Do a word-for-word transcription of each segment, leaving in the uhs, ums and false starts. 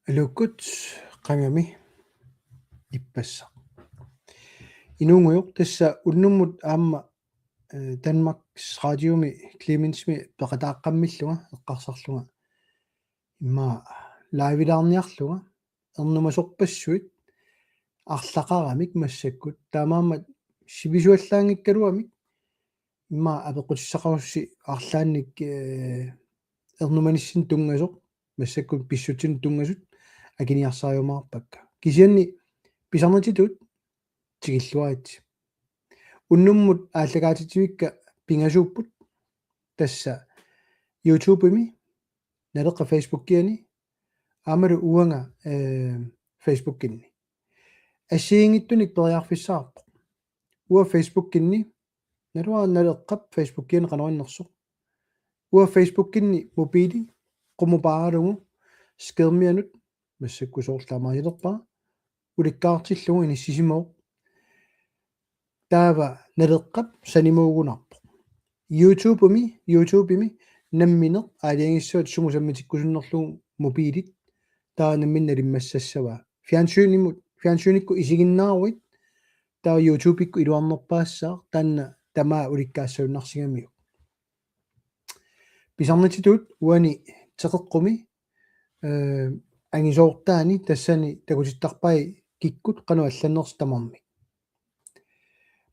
Aluukkut qangami ippassaq. Inunngujoq tassa unnummut aamma, eh, Danmarks Radiomi Clemensimi peqataaqqammillunga eqqarsarlunga. Immaqa live-ilaarniarlunga ernumasorpassuit arlaqaramik massakkut taamaammat sivisuallaanngikkaluamik immaqa apeqqutissaqarussi arlaannik, eh, ernumanissinnut tunngasoq massakkut pissutsinut tunngasut akiniarsariumaarpakka. Kisianni pisarnititut tikilluaritsi. Unnummut aallakaatitsivikka pingasuupput tassa YouTube-imi, Naleqqap Facebook-iani, aammalu uanga, eh, Facebook-inni. Assigiinngitsunik periarfissaqarpoq. Uanga Facebook-inni, naluara Naleqqap Facebook-iani qanoq innersoq. Uanga Facebook-inni mobili qummupaaralugu skærmianut massakkut soorlu taamaaliorpara ulikkaartillugu inissisimavoq. Taava Naleqqap sanimuugunarpoq. YouTube-imi, YouTube-imi nammineq aalajangissavat sumut sammitikkusunnerlugu mobilit taava nammineq nalimmassassavaa. Fjernsynimut, fjernsynikkut isiginnaaruit taava YouTube-ikkut iluarnerpaassaaq taanna tamaat ulikkaassagunarsigamiuk. Pisarnititut uani teqeqqumi, eh, angisoortaani tassani takutittarpai kikkut qanoq allannersut tamarmik.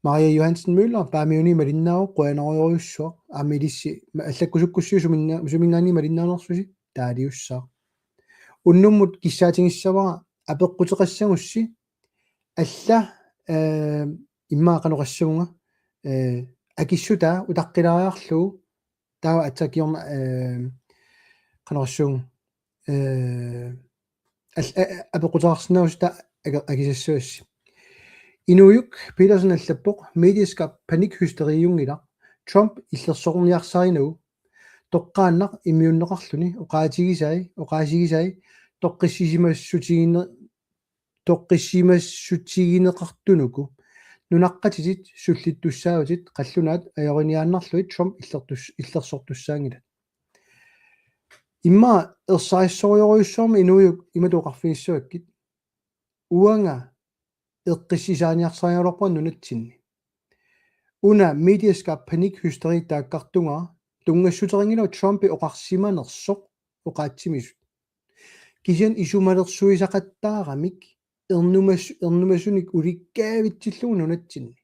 Maria Johansen Møller, Paamiuni malinnaavoq, qujanarujorujussuaq, aamma ilissi ma-, allakkusukkussiuk suminna-, suminngaanniit malinnaanersusi, taaliussaaq. Unnummut kissaatigissavara apeqquteqassagussi, alla, eh, immaqa qanoq oqassagunga, eh, akissutaa utaqqilaariarlugu, taava aatsaat kingorna, eh, qanoq oqassagunga, eh, al-, a-, a-, apeqquteqarsinnaavusi taava aki-, akisassavassi. Inuujuk Petersen allappoq: medieskab panikhysteriunngilaq, Trump illersorniarsarinagu, toqqaannaq immiunneqarluni, oqaatigisai, oqaasigisai, toqqissisimassutigiinne-, toqqissisimassutigineqartunuku. Nunaqqatitit sullittussaavutit, qallunaat ajoriniaannarlugit Trump illertus-, illersortussaanngilat. Immaqa ersarissorujorujussuarmik Inuujuk imatut oqarfigissavakkit: Uanga eqqissisaaniarsarigaluarpunga nunatsinni. Una medieskab panikhysteri taakkartugara tunngassuteqanngilagut Trumpi oqarsimanersoq oqaatsimisut. Kisianni isumalersuisaqattaaramik ernumas-, ernumasunik ulikkaavitsillugu nunatsinni.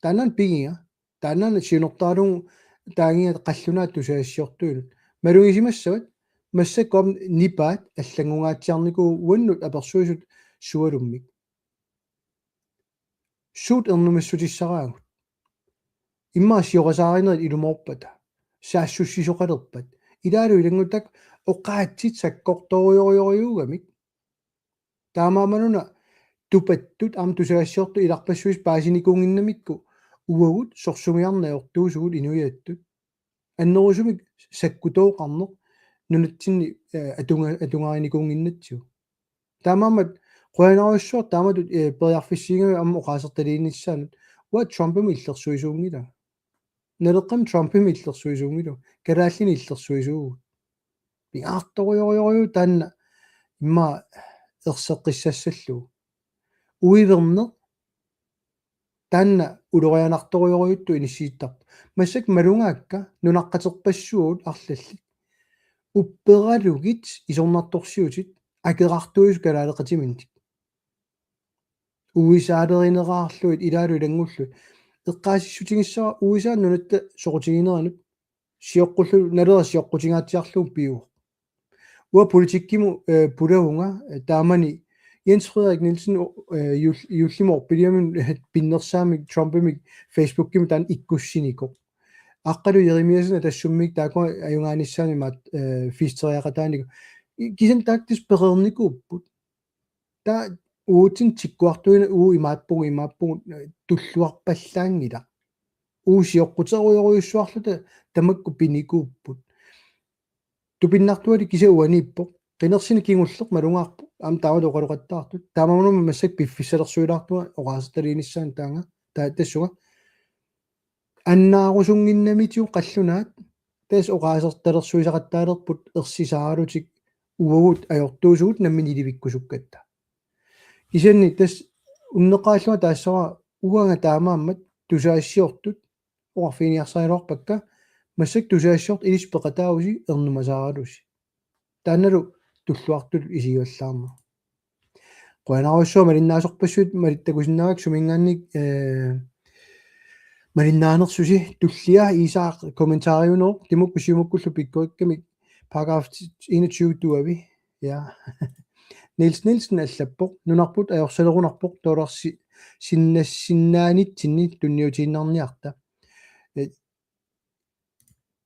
Taanna pigiga, taanna siunertaralugu taagiga qallunaat tusagassiortuinut. Malugisimassavat massakkut aamma nipaat allanngungaatsiarnikuupput uannut apersuisut sualummik. Suut ernumassutissaraagut? Immaqa siorasaarinerit ilumoorpata, saassussisoqalerpat, ilaalu ilanngullugit oqaatsit sakkortorujorujorujuugamik. Taamaammat una tupattut aamma tusagassiortut ilarpassuisa paasinikuunnginnamikku uagut sorsunniarneq ajortuusugut inuiattut. Annerusumik sakkutooqarneq nunatsinni, eh, atunga-, atugaarinikuunnginnatsigu. Taamaammat qujanarujussuaq taamatut, eh, periarfissiigamik aamma oqaasertaliinissaanut, uanga Trumpimut illersuisuunngilanga. Naleqqamik Trumpimik illersuisuunngilagut, kalaallinik illersuisuuvugut. Pingaartorujorujorujuuvoq taanna immaqa erseqqissassallugu. Uiverneq taanna ulorianartorujorujuttut inissittarpoq. Massakkut malugaakka nunaqqaterpassuagut arlallit. Upperalugit isornartorsiutit akerartuisut kalaaleqatiminnik. U S A-lerineraarlugit ilaalu ilanngullugit. Eqqaasissutigissavara U S A nunatta soqutigineranut sioqqullu-, Naleraq sioqqutingaatsiarlugu pivoq. Uanga politikkimut, eh, pulavunga, eh, taamani Jens Frederik Nielsen, eh, juul-, juullimi orpiliami pinnersaamik Trumpimik Facebookimi taanna ikkussinikoq. Aqqalu Jerimiassen Atassummiit taakku ajugaanissaannik imaat, eh, fiisteriaqataaniko. I-, kisianni taakku tassa pereernikuupput. Taava uatsinnut tikkuartuineq uagut imaappugut, imaappugut, eh, tulluarpallaanngilaq. Uagut sioqquterujorujussuarluta tamakku pinikuupput. Tupinnartuali kisianni uaniippoq. Qinersineq kingulleq malugaarpoq. Aamma taamatut oqaloqattaartut. Taamaammat massakkut piffissalersuilaartunga oqaasertaliinissaanut taanga. Ta-, tassunga. Annaarusunnginnamitigut qallunaat tassa oqaasertalersuisaqattaalerput ersisaaralutik uagut ajortuusugut namminiilivikkusukkatta. Kisianni tassa unneqqarillunga taassavara uanga taamaammat tusagassiortut oqarfiginiarsarilaarpakka, massakkut tusagassiortut ilissi peqataavusi ernumasaaralusi. Taannalu tulluartutut isigivallaarneq. Qujanarujussuaq malinnaasorpassuit malittakusinnaavakka suminngaanniit, eh, malinnaanersusi. Tullia Isak kommentariunooq: Timukkut Siumukkullu pikkorikkamik paragraf enogtyve tuavi. Ja. Niels Nielsen allappoq: Nunarput ajorsalerunarpoq, toolarsi sinnassinnaanitsinni tunniutiinnarniarta. Eh,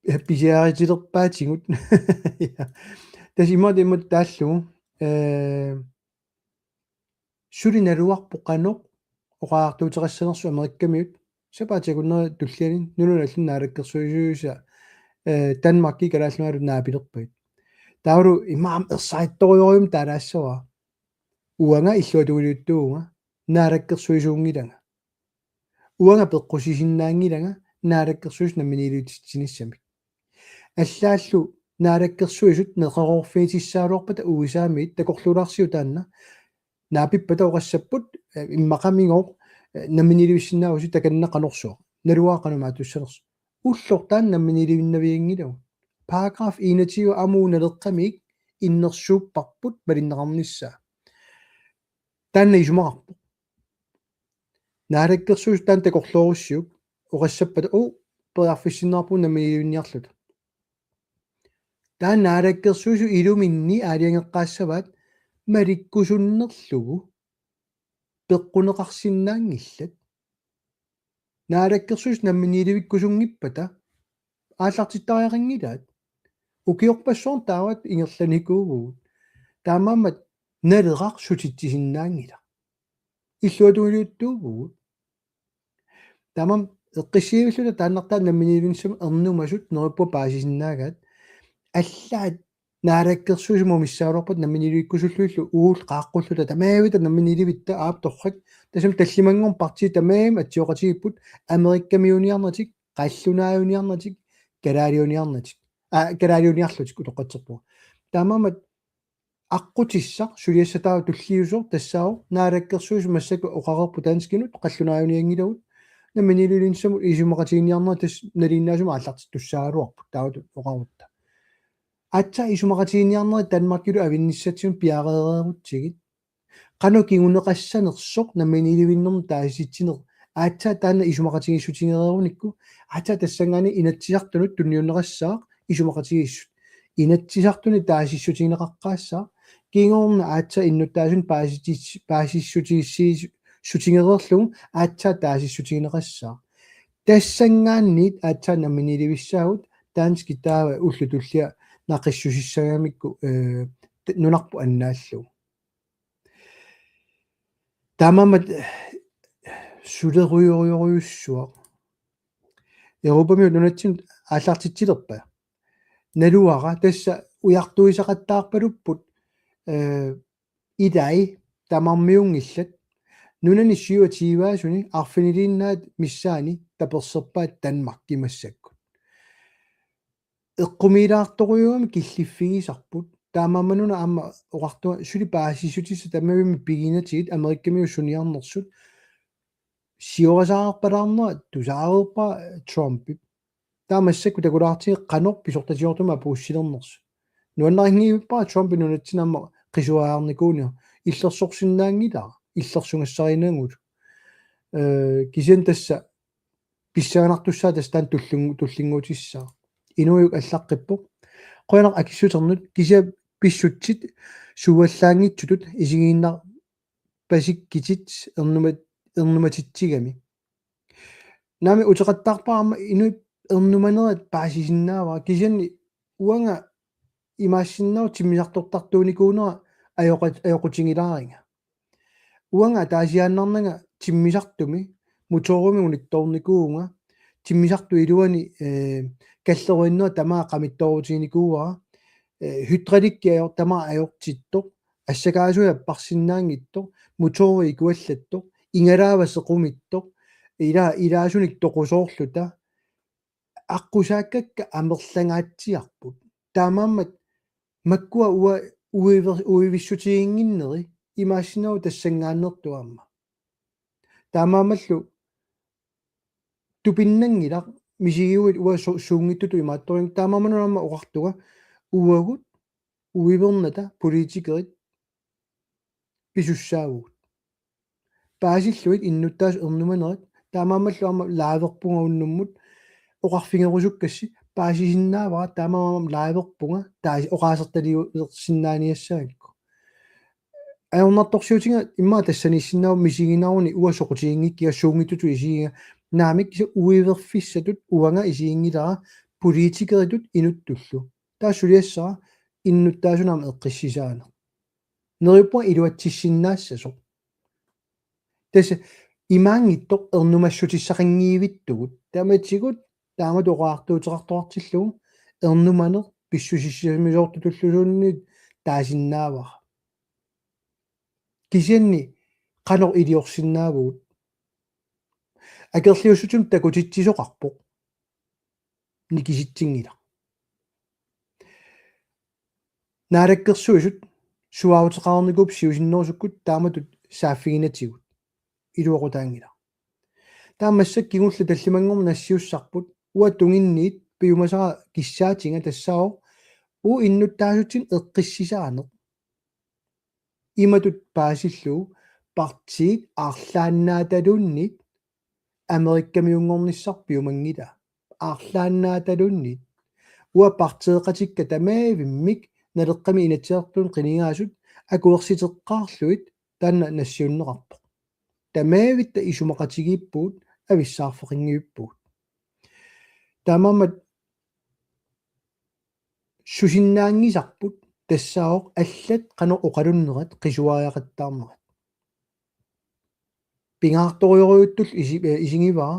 eh, pisiaritilerpaatigut. Ja. Tassa imaat imaat taallugu. Eh, suli naluarpoq qanoq oqariartuuteqassanersoq Amerikkamiut. Sapaatip akunneri tulliani nunanut allanut naalakkersuisuisa, eh, Danmarki Kalaallit Nunaannut naapilerpagit. Taavalu imaam ersarittorujorujummik taalaassavara. Uanga illuatungiliuttuuvunga, naalakkersuisuunngilanga. Uanga peqqusisinnaanngilanga naalakkersuisut namminiilivitsitsinissamik. Allaallu naalakkersuisut neqeroorfigitissagaluarpata U S A-miit takorluulaarsiuk taanna, naapippata oqassapput, eh, immaqamigooq, eh, namminiilivissinnaavusi, takanna qanorsuaq. Naluara qanoq imaattussanersoq. Ulloq taanna namminiilivinnavianngilagut. Paragraf enogtyve aamma Naleqqamik innersuupparput malinneqarnissaa. Taanna isumaqarpoq. Naalakkersuisut taanna takorloorussiuk oqassappata, uu, periarfissinneqarpugut namminiilivinniarluta. Taava naalakkersuisut iluminni aalajangeqqaassavaat malikkusunnerlugu peqquneqarsinnaanngillat. Naalakkersuisut namminiilivikkusunngippata aallartittariaqanngilaat. Ukiorpassuarni taamatut ingerlanikuuvugut. Taamaammat Naleraq sutitsisinnaanngilaq. Illuatungiliuttuuvugut. Taamaammat eqqissivilluta taannartaa namminiilivinnissamut ernumasut neriuppunga paasisinnaagaat. Allaat naalakkersuisumut missaagaluarpat namminiilivikkusullugillu uagut qaaqqulluta tamaavitta namminiilivitta, aap, torrak. Tassami tallimanngorneq partiit tamarmik atsioqatigiipput, Amerikkamiuuniarnatik, qallunaajuniarnatik, kalaaliuniarnatik. Aa, kalaaliuniarlutik utoqqatserpunga. Taamaammat aqqutissaq suliassataavoq tulliusoq tassaavoq naalakkersuisut massakkut oqareerput danskinut qallunaajunianngilagut, namminiilivinnissamut isumaqatiginninniarnerat tassa nalinginnaasumik aallartittussaagaluarput taamatut oqarutta. Aatsaat isumaqatiginninniarnerit Danmarkilu avinnissatsinnut piareereerutsigit. Qanoq kinguneqassanersoq namminiilivinnermut taasititsineq. Aatsaat taanna isumaqatigiissutigereerunikku, aatsaat tassanngaanniit Inatsisartunut tunniunneqassaaq isumaqatigiissut. Inatsisartuni taasissutigineqaqqaassaaq. Kingorna aatsaat innuttaasunik paasitis-, paasissutigissiis-, sutigereerlugu aatsaat taasissutigineqassaaq. Tassanngaanniit aatsaat namminiilivissaagut, danskit taava ullut tulliat naqissusissagamikku, eh, t-, nunarput annaallugu. Taamaammat sulerujorujorujussuaq. Europamiut nunatsinnut aallartitsilerpa? Naluara, tassa ujartuisaqattaarpalupput, eh, ilai tamarmiunngillat. Nunani syvogtyve-asuni arfiniliinnaat missaani taperserpaat Danmarki massakkut. Eqqumiilaartorujuugami killiffigisarput. Taamaammat una aamma oqartunga suli paasissutissat tamaavimmik piginnatsigit Amerikkamiut suniarnersut. Siorasaarpalaarnera tusaareerpara Trumpip. Taava massakkut takulaartigu qanoq pisortatigoortumik apuussilernersut. Nuannarinngivippara Trumpip nunatsinni aamma qisuariarnikuunera, illersorsinnaanngilara, illersugassarinagu. Eh, kisianni tassa pissanganartussaavoq tassa taanna tullungu-, tullinnguutissaaq. Inuujuk allaqqippoq: Qujanaq akissuternut, kisianni pissutsit suuallaanngitsutut isigiinnarpasikkitit ernumat-, ernumatitsigami. Naamik, uteqattaarpara aamma inuit ernumanerat paasisinnaavara, kisianni uanga imaassinnaavoq timmisartortartuunikuunera ajoqa-, ajoqutigilaaringa. Uanga ataasiaannarnanga timmisartumi, motorimik unittoornikuuvunga, timmisartup iluani, eh, kallerinnera tamaat qamittoorutiginikuuara, eh, hydraulikki ajor-, tamaat ajortittoq, assakaasui apparsinnaanngitsoq, motori ikuallattoq, igalaava sequmittoq, ila-, ilaasunik toqusoorluta, aqqusaakkakka amerlangaatsiarput. Taamaammat makkua uanga uiver-, uivissutiginnginneri imaassinnaavoq tassanngaanneersoq aamma. Taamaammallu tupinnanngilaq misigiguit uanga su-, suunngitsutut imaattorinngillat, taamaammat aamma oqartunga uagut uivernata politikerit pisussaavugut. Paasillugit innuttaasut ernumanerat, taamaammallu aamma liverpunga unnummut oqarfigerusukkassi paasisinnaavara, taamaammat liverpunga taas oqaasertaliulersinnaaniassagakku. Ajornartorsiutiga immaqa tassaniissinnaavoq misiginaruni uanga soqutiginngikkiga suunngitsutut isigiga, naamik kisianni uiverfissatut uanga isiginngilara politikeritut inuttullu. Taava suliassara innuttaasunut aamma eqqissisaaneq. Neriuppunga iluatsissinnaassasoq. Tassa imaanngitsoq ernumassutissaqanngivittugut. Tamatigut taamatut oqariartuuteqartoqartillugu ernumaneq pissusissamisoortutulluunniit taasinnaavara. Kisianni qanoq iliorsinnaavugut? Akerliussutsimut takutitsisoqarpoq. Nikisitsinngilaq. Naalakkersuisut suaarteqarnikuupput siusinnerusukkut taamatut saaffiginatigut iluaqutaanngilaq. Taava massakkut kingulleq tallimanngormat nassiussarput, uanga tunginniit piumasara kissaatiga tassaavoq uagut innuttaasutsinnik eqqissisaaneq. Imatut paasillugu partiit arlaannaataluunniit Amerikkamiunngornissaq piumanngilaa. Arlaannaataluunniit. Uanga partiiqatikka tamaavimmik Naleqqami Inatsisartuni qinigaasut akuersiteqqaarlugit taanna nassiunneqarpoq. Tamaavitta isumaqatigiippugut, avissaarfeqanngivippugut. Taamaammat susinnaanngisarput tassaavoq allat qanoq oqalunnerat qisuariaqattaarnerat. Pingaartorujorujuttullu isi-, eh, isigivara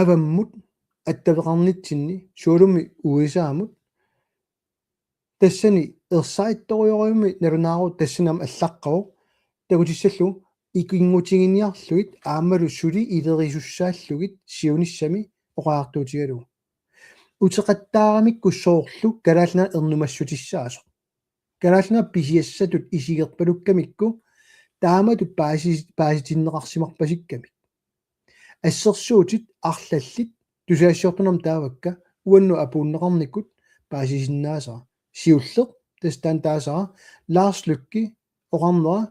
avammut attaveqarnitsinni, sualummik U S A-mut. Tassani ersarittorujorujussuarmik nalunaarutsigu tassani aamma allaqqavoq. Takutissallugu ikinngutiginiarlugit aammalu suli ilerisussaallugit siunissami oqariartuutigalugu. Uteqattaaramikku soorlu Kalaallit Nunaat ernumassutissaasoq. Kalaallit Nunaat pisiassatut isigerpalukkamikku taamatut paasi-, paasitinneqarsimarpasikkamik. Assersuutit arlallit tusagassiortunut aamma taavakka uannut apuunneqarnikut paasisinnaasara. Siulleq tassa taanna taasara Lars Løkke oqarnera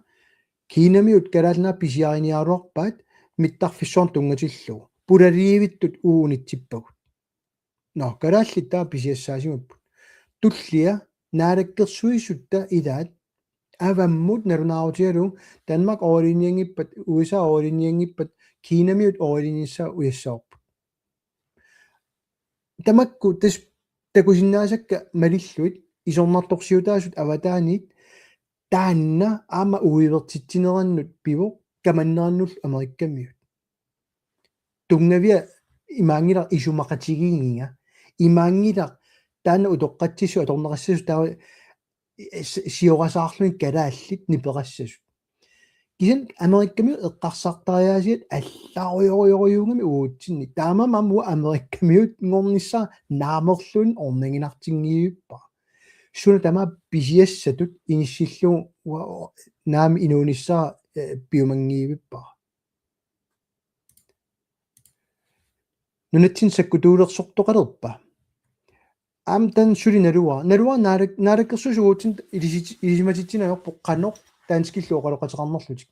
Kinamiut Kalaallit Nunaat pisiariniaraluarpaat mittarfissuarnut tunngatillugu. Pulaliivittut uagut unitsippagut. Nå, kalaallit taava pisiassaasimapput. Tullia naalakkersuisutta ilaat avammut nalunaarutigalugu Danmark overlinjinngippat, U S A overlinjinngippat, Kinamiut overlinjinnissaa ujassavarput. Tamakku tassa takusinnaasakka malillugit isornartorsiutaasut avataaniit taanna aamma uivertitsinerannut pivoq kamannerannullu Amerikkamiut. Tunngavia imaanngilaq isumaqatigiigiga. Imaanngilaq taanna utoqqatsissut atorneqassasut taava s-, siorasaarlugit kalaallit nipeqassasut. Kisianni Amerikkamiut eqqarsartariaasiat allarujorujorujussuugami uatsinnit. Taamaammat aamma uanga Amerikkamiunngornissaq naamerluinnaq orniginartinngivippara. Suna tamaat pisiassatut inissillugu uanga naamik inuunissara, eh, piumanngivippara. Nunatsinni sakkutuulersortoqalerpa? Aamma taanna suli naluara. Naluara naalak-, naalakkersuisut uatsinnut ilisit-, ilisimatitsineq ajorpoq qanoq danskillu oqaloqateqarnerlutik.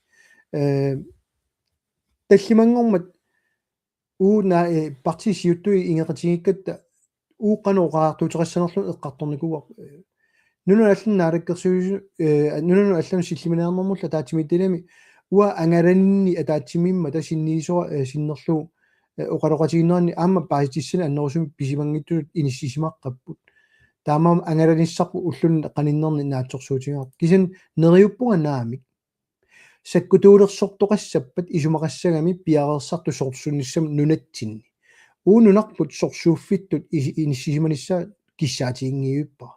Eh, tallimanngormat uagut naa-, eh, partiit siuttui ingeqatigiikkatta uagut qanoq oqariartuuteqassanerlugu eqqartornikuuarput. Eh, nunanut allanut naalakkersuisu-, eh, nunanut allanut sillimaniarnermullu ataatsimiititaliami uanga angalaninni ataatsimiimmata sinniisora, eh, sinnerlugu, eh, oqaloqatigiinneranni aamma paasitissani annerusumik pisimanngitsutut inissisimaqqapput. Taamaammat angalanissarput ulluni qaninnerni naatsorsuutigaarput. Kisianni neriuppunga naamik. Sakkutuulersortoqassappat isumaqassagami piareersartut sorsunnissamut nunatsinni. Uagut nunarput sorsuuffittut isi-, inissisimanissaa kissaatiginngivippara.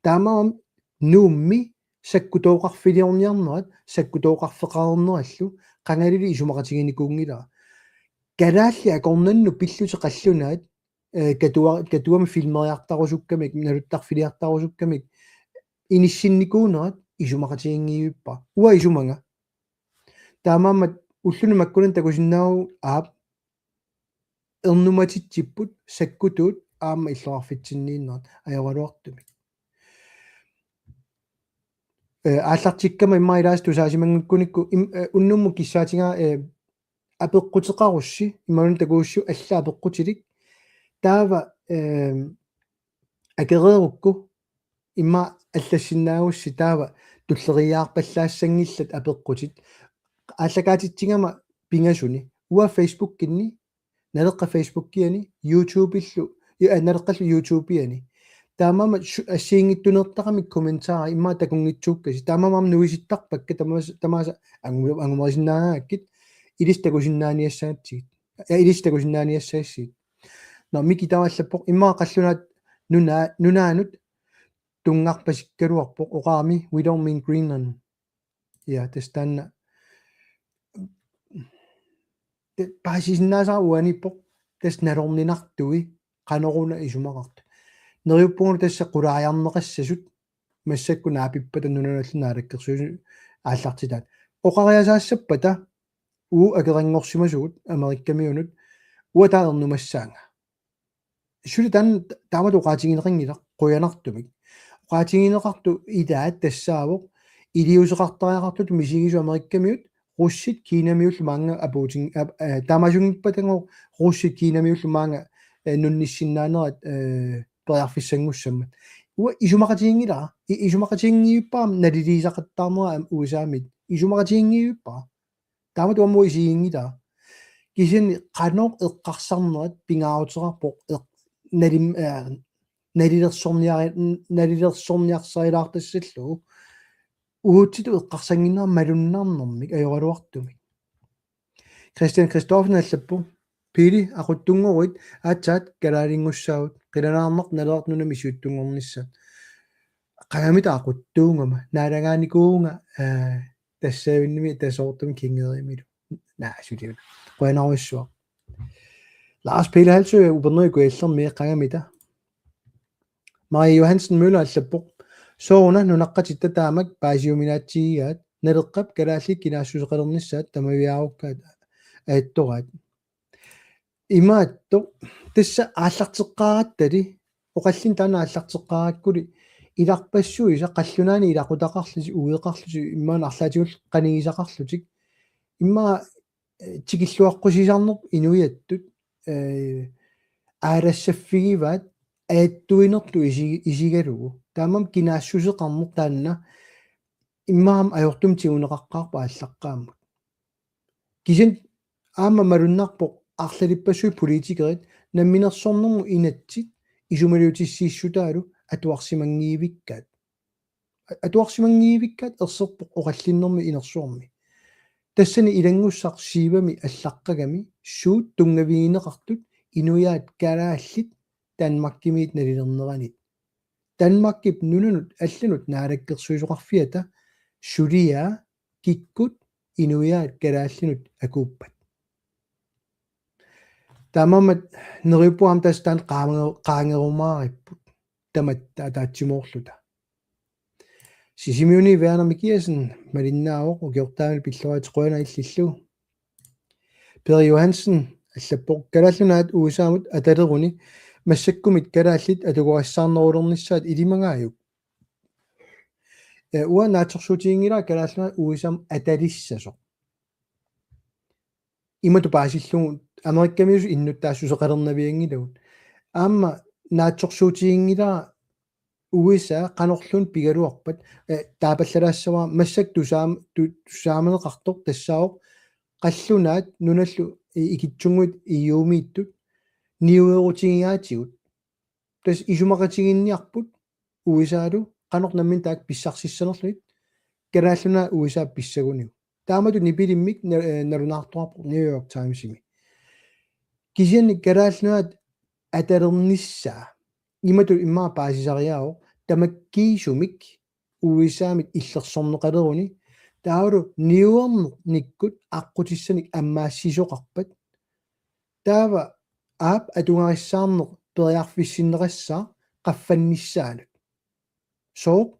Taamaammat Nuummi sakkutooqarfiliorniarnerat sakkutooqarfeqarnerallu qangalili isumaqatiginikuunngilara. Kalaallit akornannut pillutik qallunaat eh, katua-, katuami filmeriartarusukkamik, naluttarfiliartarusukkamik, inissinnikuunerat isumaqatiginngivippara. Uanga isumanga. Taamaammat ulluni makkunani takusinnaavugut aap ernumatitsipput sakkutuut aamma illoqarfitsinniinnerat ajoraluartumik. Eh, aallartikkama immaqa ilaasa tusaasimanngikkunikku im-, eh, unnummut kissaatigaara, eh, apeqquteqarussi, imaluunniit takuussi alla apeqqutilik. Taava, eh, akereerukku immaqa allassinnaagussi taava tulleriiaarpallaassanngillat apeqqutit. Aallakaatitsigama pingasuni. Uanga Facebookinni, Naleqqap Facebookiani, YouTubeillu, ju-, eh, Naleqqallu YouTubeiani. Taamaammat su-, assigiinngitsuneertaqaramik kommentarit immaqa takunngitsuukkasi. Taamaammat nuisittarpakka tamaasa, tamaasa angu-, angumerisinnaagakkit ilissi takusinnaaniassagatsigit. Ja, ilissi takusinnaaniassagassigit. Nå, Miki taava allappoq immaqa qallunaat nuna-, nunaannut tunngarpasikkaluarpoq oqarami, "We don't mean Greenland." Ja, tassa taanna. Te-, paasisinnaasara uaniippoq, tassa nalorninartui, qanoruna isumaqartut. Neriuppunga tassa qulaajarneqassasut, massakkut naapippata nunanut allanut naalakkersuisut aallartitaat. Oqariasaassappata, uagut akeranngorsimasugut Amerikamiunut, uanga taava ernumassaanga. Suli taanna taamatut oqaatigineqanngilaq qujanartumik. Oqaatigineqartut ilaat tassaavoq iliuuseqartariaqartutut misigisut Amerikamiut, russit Kinamiullu maanga apuutin-, ap-, eh, taamaasiunngippatagooq russit Kinamiullu maanga, eh, nunnissinnaanerat, eh, periarfissanngussammat. Uanga isumaqatiginngilara, i-, isumaqatiginngivippara naliliisaqattaarnera aamma U S A-mit. Isumaqatiginngivippara. Taamatut aamma isiginngilara. Kisianni qanoq eqqarsarnerat pingaaruteqarpoq eq-, nalim-, eh, nalilersorniari-, nalilersorniarsarilaartassallugu. Uagutsitut eqqarsannginnera malunnarnermik ajoraluartumik. Christian Christoffersen allappoq: "Pele, aquttunngoruit aatsaat kalaalinngussaavut, qilanaarnaq Naleraq nunami siuttunngornissaat." Qangamita aquttuungama, naalagaanikuuvunga, eh, tassavinnimi tasoortumi kingeriumilu. Naa, suliuna. Qujanarujussuaq. Lars Pele Halsø, Upernavik Kujallermi, qangamita. Maria Johansen Møller allappoq: "Sooruna nunaqqatitta taamak paasiuminaatsigigaat, Naleqqap kalaallit kinaassuseqalernissaat tamaviaarukkaat ajattoraat?" Imaattoq, tassa aallarteqqaarattali, oqallinneq taanna aallarteqqaarakkuli, ilarpassuisa qallunaanit ilaqutaqarlutik, ueqarlutik, immaqa arlaatigullu qanigisaqarlutik, immaqa, eh, tikilluaqqusisarneq inuiattut, eh, aalassaffigivaat ajattuinertut isi-, isigalugu. Taamaammat kinaassuseqarneq taanna immaqa ajortumik tiguneqaqqaarpoq aallaqqaammut. Kisianni aamma malunnarpoq arlalippassuit politikerit namminersornermut inatsit isumaliutissiissutaalu atuarsimanngivikkaat. A-, atuarsimanngivikkaat erserpoq oqallinnermi inersuarmi. Tassani ilanngussaq siivami allaqqagami suut tunngavigineqartut inuiaat kalaallit Danmarkimiit nalilerneranit. Danmarkip nunanut allanut naalakkersuisoqarfiata suliaa kikkut inuiaat kalaallinut akuuppat. Taamaammat neriuppunga aamma tassa taanna qaange-, qaangerumaaripput tamatta ataatsimoorluta. Sisimiuni Verner Mikiassen malinnaavoq, ukiortaamilu pilluarit, qujanaq illillu. Per Johansen allappoq: "Kalaallit Nunaat U S A-mut ataleruni massakkumit kalaallit atugarissaarnerulernissaat ilimagaajuk?" Eh, uanga naatsorsuutiginngilara Kalaallit Nunaat U S A-mut atalissasoq. Imatut paasillugu Amerikamiusut innuttaassuseqalernavianngilagut. Aamma naatsorsuutiginngilara U S A qanorluunniit pigaluarpat, eh, taapallalaassavara, massakkut tusaam-, tu-, tusaamaneqartoq tassaavoq qallunaat nunallu i-, ikittunnguit E U-miittut niuerutigigaatigut. Tassa isumaqatiginninniarput U S A-lu qanoq namminneq taakku pissarsissanerlugit, Kalaallit Nunaat U S A pissaguniuk. Taamatut nipilimmik na-, eh, nalunaartoqarpoq New York Times-imi. Kisianni Kalaallit Nunaat atalernissaa imatut immaqa paasisariaqarpoq tamakkiisumik U S A-mit illersorneqaleruni, taavalu niuernikkut aqqutissanik ammaassisoqarpat. Taava aap atugarissaarneq periarfissinneqassaaq qaffannissaanut. Sooq?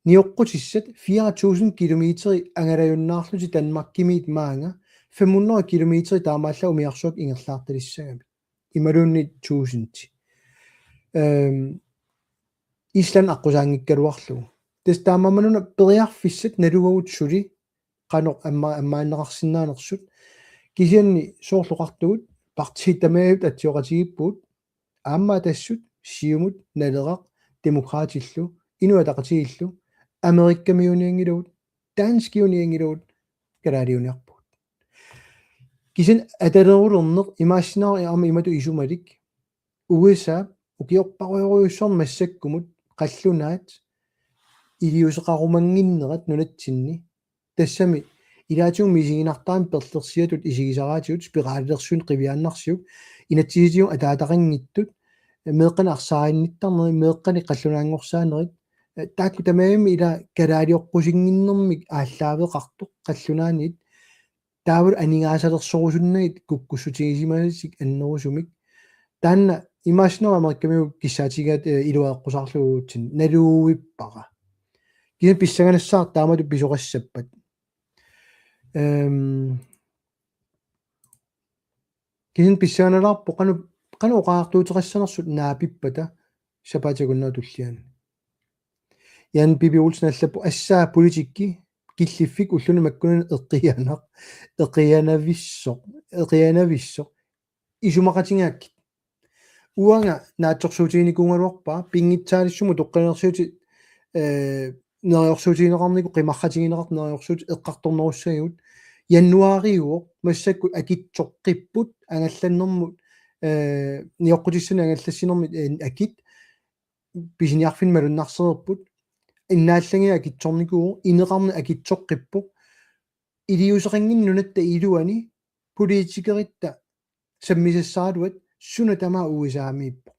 Nioqqutissat fire tusind kilometer angalajunnaarlutik Danmarkimiit maanga, fem hundrede kilometer taamaallaat umiarsuaq ingerlaartalissagamik. Imaluunniit tusind. Øhm, Island aqqusaanngikkaluarlugu. Tassa taamaammat una periarfissat naluagut suli qanoq amma-, ammaanneqarsinnaanersut. Kisianni soorlu oqartugut partiit tamarmik atsioqatigiippugut, aamma Atassut, Siumut, Naleraq, Demokraatillu, Inuit Ataqatigiillu, Amerikkamiuunianngilagut, danskiunianngilagut, kalaaliuniarpugut. Kisianni atalerulerneq imaassinnaavoq aamma imatut isumalik. U S A ukiorparujorujussuarni massakkumut qallunaat iliuuseqarumannginnerat nunatsinni. Tassami ilaatigut misiginartarami perlersiatut isigisaraatigut spiralilersuineq qiviaannarsiuk, inatsisitigut ataataqanngitsut, meeqqanik arsaarinnittarnerit, meeqqanik qallunaanngorsaanerit, eh, taakku tamarmik ila kalaalioqqusinnginnermik aallaaveqartoq qallunaaniit, taavalu aningaasalersorusunnagit kukkussutigisimasatik annerusumik. Taanna imaassinnaavoq Amerikkamiut kissaatigaat, eh, iluareqqusaarlugu uatsinnut, naluvippara. Kisianni pissanganassaaq taamatut pisoqassappat. Øhm, kisianni pissanganalaarpoq qanoq, qanoq oqariartuuteqassanersut naapippata sapaatip akunnera tulliani. Jan Pipi Olsen allappoq: Assaa politikki killiffik ulluni makkunani eqianaq, eqianavissoq, eqianavissoq, isumaqatigaakkit. Uanga naatsorsuutiginikuugaluarpara, pinngitsaaliissummik utoqqalinersiutit, eh, neriorsuutigineqarnikut qimarratigineqartut neriorsuutit eqqartornerussagigut. Januaariuvoq, massakkut akitsoqqipput, angallannermut, eh, nioqqutissanik angallassinermit, eh, akit, pisiniarfinni malunnarsereerput, innaallagiaq akitsornikuuvoq, ineqarneq akitsoqqippoq, iliuuseqannginneq nunatta iluani, politikeritta sammisassaraluat suna tamaat U S A-miippoq.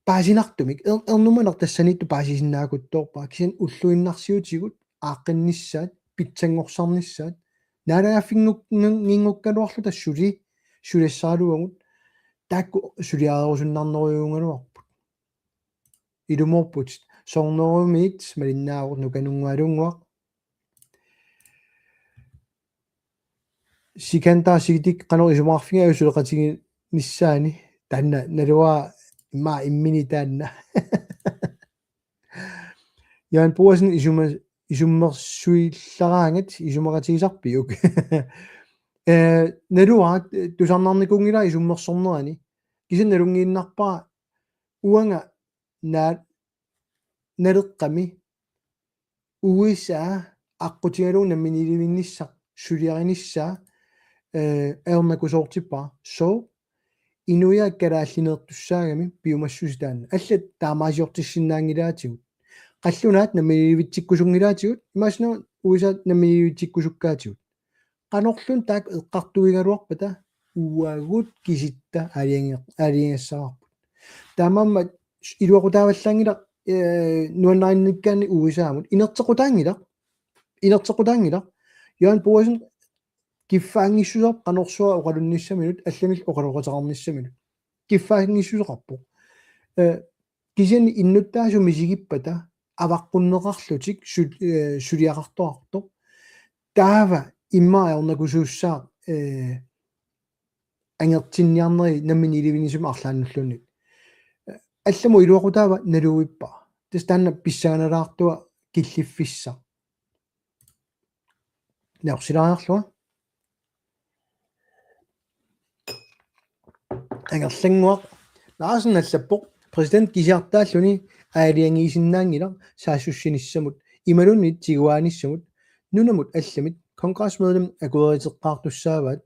Paasinartumik, er-, ernumaneq tassaniittoq paasisinnaaruttorpaa, kisianni ulluinnarsiutigut aaqqinnissaat, pitsanngorsarnissaat, naalagaaffinngu-, ngun-, ngunngukkaluarluta suli, suliassaraluagut, taakku suliarerusunnaarnerujuugaluarput. Ilumoorputit. Soorunami malinnaavoq, Nukanunngualunnguaq. Sikander Sigitik qanoq isumaqarfigiga suleqatiginissaani, taanna naluara immaqa immini taanna. Jan Boasen isuma-, isummersuillaraangat isumaqatigisarpiuk? Eh, naluara, tusarnaarnikuunngilara isummersornerani. Kisianni nalunngiinnarpara uanga naa-, Naleqqami U S A aqqutigalugu namminiilivinnissaq, suliarinissaa, eh, ajornakusoortippara. Sooq? Inuiaat kalaallineertussaagami piumassuseq taanna. Allat taamaasiortissinnaanngilaatigut. Qallunaat namminiilivitsikkusunngilaatigut, imaassinnaavoq U S A namminiilivitsikkusukkaatigut. Qanorluunniit taakku eqqartuigaluarpata uagut kisitta aalajangi-, aalajangissavarput. Taamaammat iluaqutaavallaanngilaq, eh, nuannarinnikkaanni U S A-mut. Inerteqqutaanngilaq. Inerteqqutaanngilaq. Jan Boasen kiffaanngissuseqarpoq qanorsuaq oqalunnissaminut, allanillu oqaloqateqarnissaminut. Kiffaanngissuseqarpoq. Eh, kisianni innuttaasut misigippata avaqqunneqarlutik su-, eh, suliaqartoqartoq. Taava immaqa ajornakusuussaaq, eh, angertinniarneri namminiilivinnissamut arlaannulluunniit. Allamut iluaqutaava naluvippara. Tassa taanna pissanganalaartua killiffissaq. Naorsilaariarlunga. Angerlannguaq Larsen allappoq: Præsident kisiartaalluni aalajangiisinnaanngilaq saassussinissamut imaluunniit tiguaanissamut. Nunamut allamit congressmedlemmit akueriteqqaartussaavaat.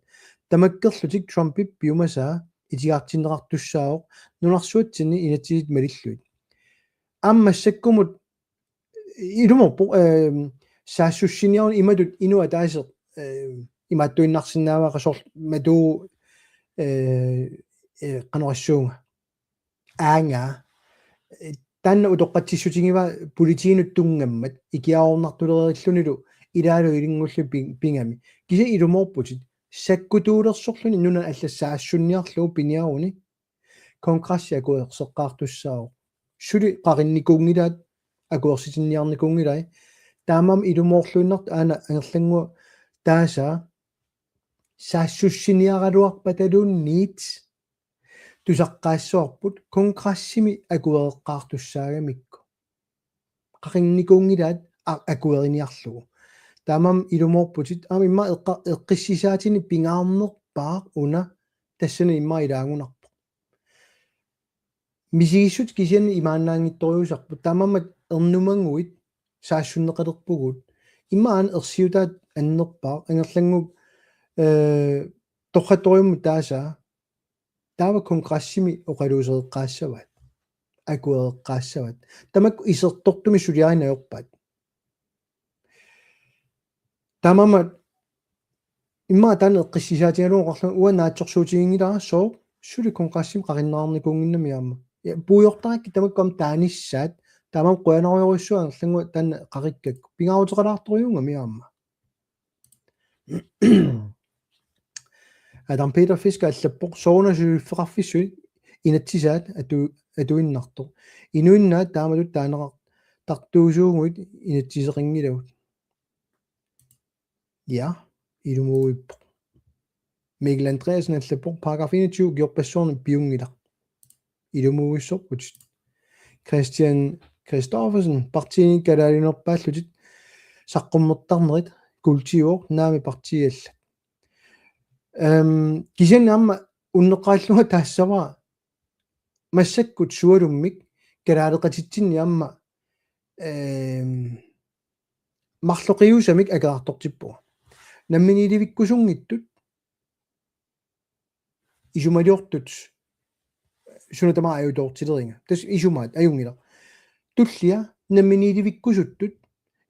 Tamakkerlutik Trumpip piumasaa itigartinneqartussaavoq nunarsuatsinni inatsisit malillugit. Aamma massakkumut ilumoorpoq, eh, saassussiniaruni imatut inuit ataaseq, eh, imaattuinnarsinnaavara soorlu matu, eh, eh, qanoq issuunga. Aanga, eh, taanna utoqqatsissutigivaa politiinut tunngammat ikiaroornartulereerlunilu ilaalu ilinngullu pi-, pigami. Kisianni ilumoorputit sakkutuulersorluni nunani allat saassunniarlugu piniaruni. kongressi akuerseqqaartussaavoq. Suli qaqinnikuunngilaat akuersitinniarnikuunngilai. Taamaammat ilumoorluinnartoq aana angerlannguaq taasaa saassussiniaraluarpataluunniit tusaqqaassavarput kongressimi akuereqqaartussaagamikku. Qaqinnikuunngilaat a-, akueriniarlugu. Taamaammat ilumoorputit, aamma immaqa eqqa-, eqqissisaatini pingaarnerpaaq una tassani immaqa ilaagunarpoq. Misigissut kisianni imaannaanngitsorujussuusarput, taamaammat ernumaguit saassunneqalerpugut. Immaqa aana ersiutaat annerpaaq, angerlannguup, eh, torrattorujummut taasaa, taava kongressimi oqaluusereqqaassavaat, akuereqqaassavaat. Tamakku isertortumik suliarineq ajorpaat. Taamaammat immaqa taanna eqqissisaatigalugu oqarlunga uanga naatsorsuutiginngilara sooq suli kongressimi qaqinneqarnikuunnginnami aamma. Ja, puigortarakkit tamakku aamma taanissaat, taamaammat qujanarujorujussuaq angerlannguaq taanna qaqikkakku. Pingaaruteqalaartorujussuugami aamma. Adam Peter Fisker allappoq: Sooruna suliffeqarfissuit inatsisaat atu-, atuinnartoq. Inuinnaat taamatut taaneqartartuusuuguit inatsiseqanngilagut. Ja, ilumuuippoq. Mikkel Andreasen allappoq: Paragraf enogtyve ukiorpassuarni piunngilaq. Ilumuuissorput. Christian Christoffersen: Partiini kalaaliunerpaallutit saqqummertarnerit kuultiuvoq, naamik partiiallat. Ehm, kisianni aamma unneqqarillunga taassavara massakkut sualummik kalaaleqatitsinni aamma, ehm, marloqiusamik akerartortippunga. Namminiilivikkusunngitsut isumaliortut suna tamaat ajutoortileriga. Tassa isumaat ajunngilaq. Tullia namminiilivikkusuttut,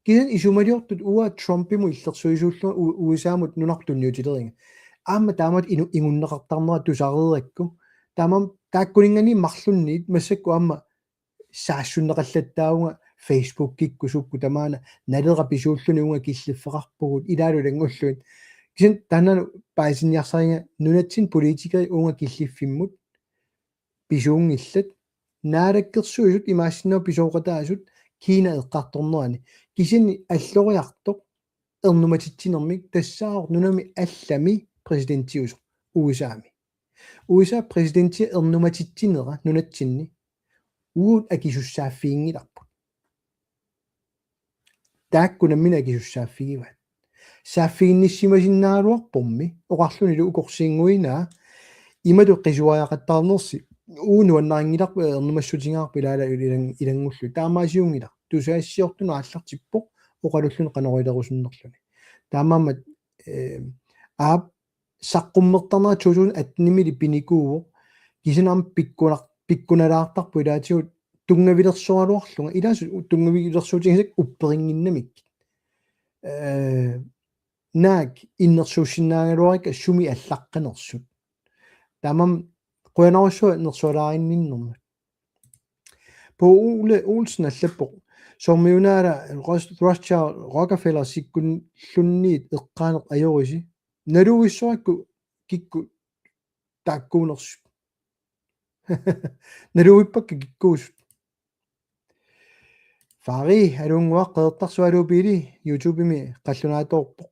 kisianni isumaliortut uanga Trumpimut illersuisuullunga U-, U S A-mut nunarput tunniutileriga. Aamma taamatut inu-, ingunneqartarnera tusareerakku. Taamaammat taakkuninngaanniit marlunniit massakkut aamma saassunneqallattaavunga Facebookikkut sukkut tamaana, Naleraq pisuulluni uunga killiffeqarpugut ilaalu ilanngullugit. Kisianni taanna paasinniarsariga nunatsinni politikerit uunga killiffimmut pisuunngillat. Naalakkersuisut imaassinnaavoq pisooqataasut Kina eqqartornerani. Kisianni alloriartoq ernumatitsinermik tassaavoq nunami allami præsidentiusoq U S A-mi. U S A præsidentia ernumatitsinera nunatsinni uagut akisussaaffiginngilarput. Taakku nammineq akisussaaffigivaat. Saaffiginnissimasinnaagaluarpormi oqarlunilu ukorsiinnguinaa imatut qisuariaqattaarnersi uagut nuannarinngilarput ernumassutigaarput ilaala ilan-, ilanngullugit. Taamaasiunngilaq. Tusagassiortunut aallartippoq oqalulluni qanoq ilerusunnerluni. Taamaammat, eh, aap saqqummertarnera to tusind atten-imili pinikuuvoq. Kisianni aamma pikkunar-, pikkunalaartarpoq ilaatigut tunngavilersoraluarlunga. Ilaasut tunngavilersuutigisakka upperinnginnamik. Eh, naak innersuussinnaagaluarikka sumi allaqqanersut. Taamaammat qujanarsuaq nersualaarinninnermut. Bo Ole Olsen allappoq: Soormiunaala Ros-, Rothschild Rockefeller sikkullunniit eqqaaneq ajorisi? Naluvissorakku kikkut taakkuunersut. Naluvippakka kikkuusut. Fari alunnguaq Qeqertarsuaq Aluup Biili YouTube-imi qallunaatoorpoq.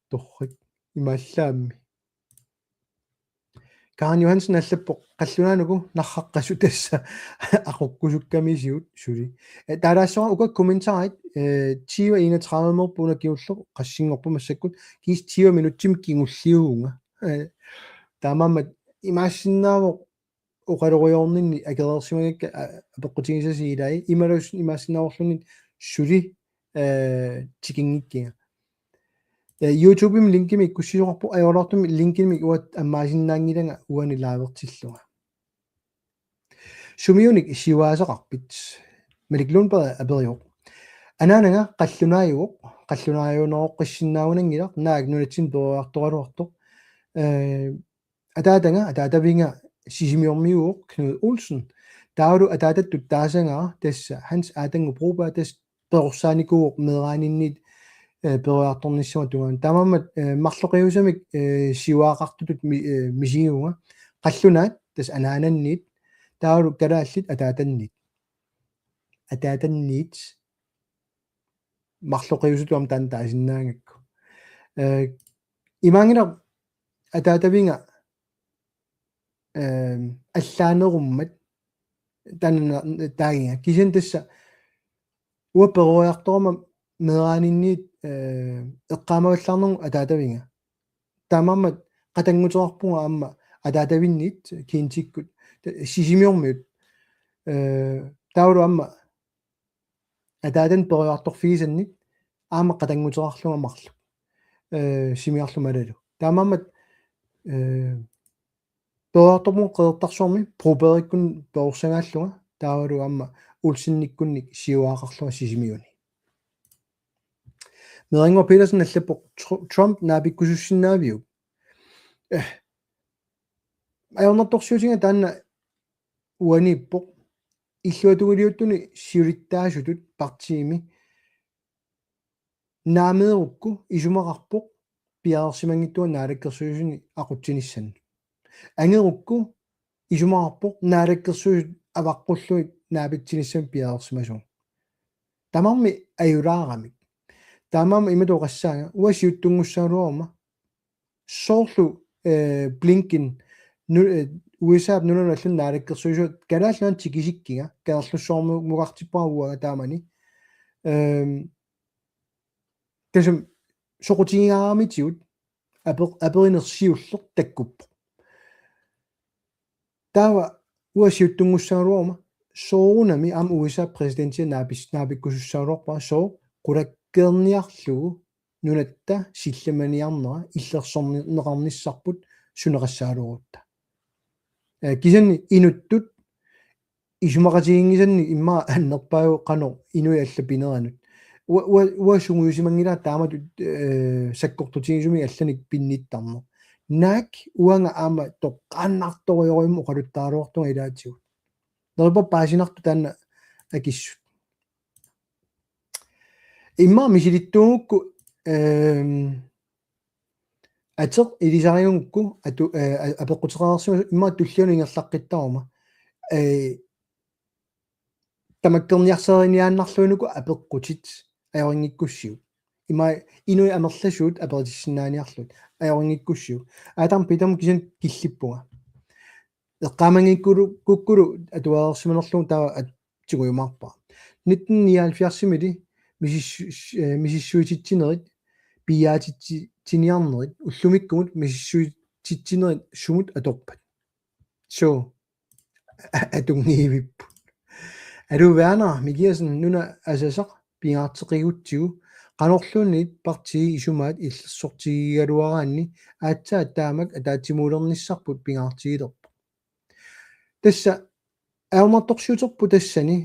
Torrak imaallaammi. Karen Johansen allappoq: Qallunaanuku narraqqasut tassa aqukkusukkamisigut suli. Eh, taalaassuara uku kommentarit, eh, tyve enogtredive-meerput una kingulleq qassinngorpoq massakkut, kiisa tyve minutsimik kingulliuvunga. Eh, taamaammat imaassinnaavoq oqalorujoorninni akereersimagakka, a-, apeqqutigisasi ilai, imaluunniit imaassinnaavorluunniit suli, eh, tikinngikkiga. Eh, YouTube-imi linkimik ikkussisoqarpoq, ajoraluartumik linkimik uanga ammaasinnaanngilanga uani livertillunga. Sumiunik siuaasaqarpit? Malik Lundberg aperivoq: Anaanaga qallunaajuvoq, qallunaajuneroqqissinnaanngilaq, naak nunatsinni peroriartoraluartoq. Eh, ataataga, ataataviga Sisimiormiuuvoq, Knud Olsen. Taavalu ataatattut taasagara tassa Hans Adam Broberg, tassa perorsaanikuuvoq meeraaninniit, eh, peroriartornissamut tungaanut. Taamaammat, eh, marloqiusamik, eh, siuaaqartutut mi-, eh, misigivunga. Qallunaat tassa anaanannit, taavalu kalaallit ataatanniit. Ataatanniit marloqiusutut aamma taanna taasinnaagakku. Eh, imaanngilaq ataataviga, eh, allaanerummat taanna taagiga. Kisianni tassa uanga peroriartorama meeraaninniit, eh, eqqaamavallaarnermut ataataviga. Taamaammat qatannguteqarpunga aamma ataatavinniit kiintikkut, ta-, Sisimiormiut. Eh, taavalu aamma ataatani peroriartorfigisannit aamma qatannguteqarlunga marluk. Eh, Simiarlu Malalu. Taamaammat, eh, peroriartorpunga Qeqertarsuarmi Brobergikkunnik perorsagaallunga, taavalu aamma Olsenikkunnik siuaaqarlunga Sisimiuni. Meerannguaq Petersen allappoq: Tr-, Trump naapikkusussinnaaviuk? Eh. Ajornartorsiutiga taanna uaniippoq. Illuatungiliuttuni siulittaasutut partiimi naameerukku isumaqarpoq piareersimanngitsunga naalakkersuisuni aqutsinissannut. Angerukku isumaqarpoq naalakkersuisut avaqqullugit naapitsinissamut piareersimasugut. Tamarmik ajulaaramik. Taamaammat imatut oqassaanga, uanga siuttunngussagaluaruma soorlu, eh, Blinken nu-, eh, U S A-p nunanut allanut naalakkersuisuat Kalaallit Nunaannut tikisikkiga, Kangerlussuarmukartippara uanga taamani. Ehm, tassami soqutigigaaramitsigut apeq-, aperineq siulleq takkuppoq. Taava uanga siuttunngussagaluaruma soorunami aamma U S A-p præsidentia naapis-, naapikkusussagaluarpara, sooq qulakkeerniarlugu nunatta sillimaniarnera illersorneqarnissarput suneqassagaluarutta. Eh, kisianni inuttut isumaqatiginngisannik immaqa annerpaajuvoq qanoq inuit allat pineranut. Ua-, ua-, uanga sungiusimanngilara taamatut, eh, sakkortutigisumik allanik pinnittarneq. Naak uanga aamma toqqaannartorujorujummik oqaluttaraluartunga ilaatigut. Neriuppunga paasinartoq taanna akissut. Immaqa misilittuugukku, ehm, ateq ilisarigukku atu-, eh, a-, apeqquteqarsimasoq immaqa tullianut ingerlaqqittaruma. Eh, tamakkerniarsariniaannarluinnarlugu apeqqutit ajorinngikkussiuk. Ima inuit amerlasuut aperitissinnaaniarlugit ajorinngikkussiuk. Aataam pitam kisianni killippunga. Eqqaamanngikkulu-, kukkulu atuareersimanerlugu taava at-, tigujumaarpara. Nitten nioghalvfjerds-imili misissu-, eh, misissuititsinerit, piiaatitsiniarnerit, ullumikkumut misissuititsinerit sumut atorpat? Suu, a-, atunngivippoq. Aluu Werner Mikiassen: Nuna asasaq pingaarteqigutsigu, qanorluunniit partiit isumaat illersortigigaluaraanni aatsaat taamak ataatsimuulernissarput pingaartigilerpoq. Tassa ajornartorsiuterput tassani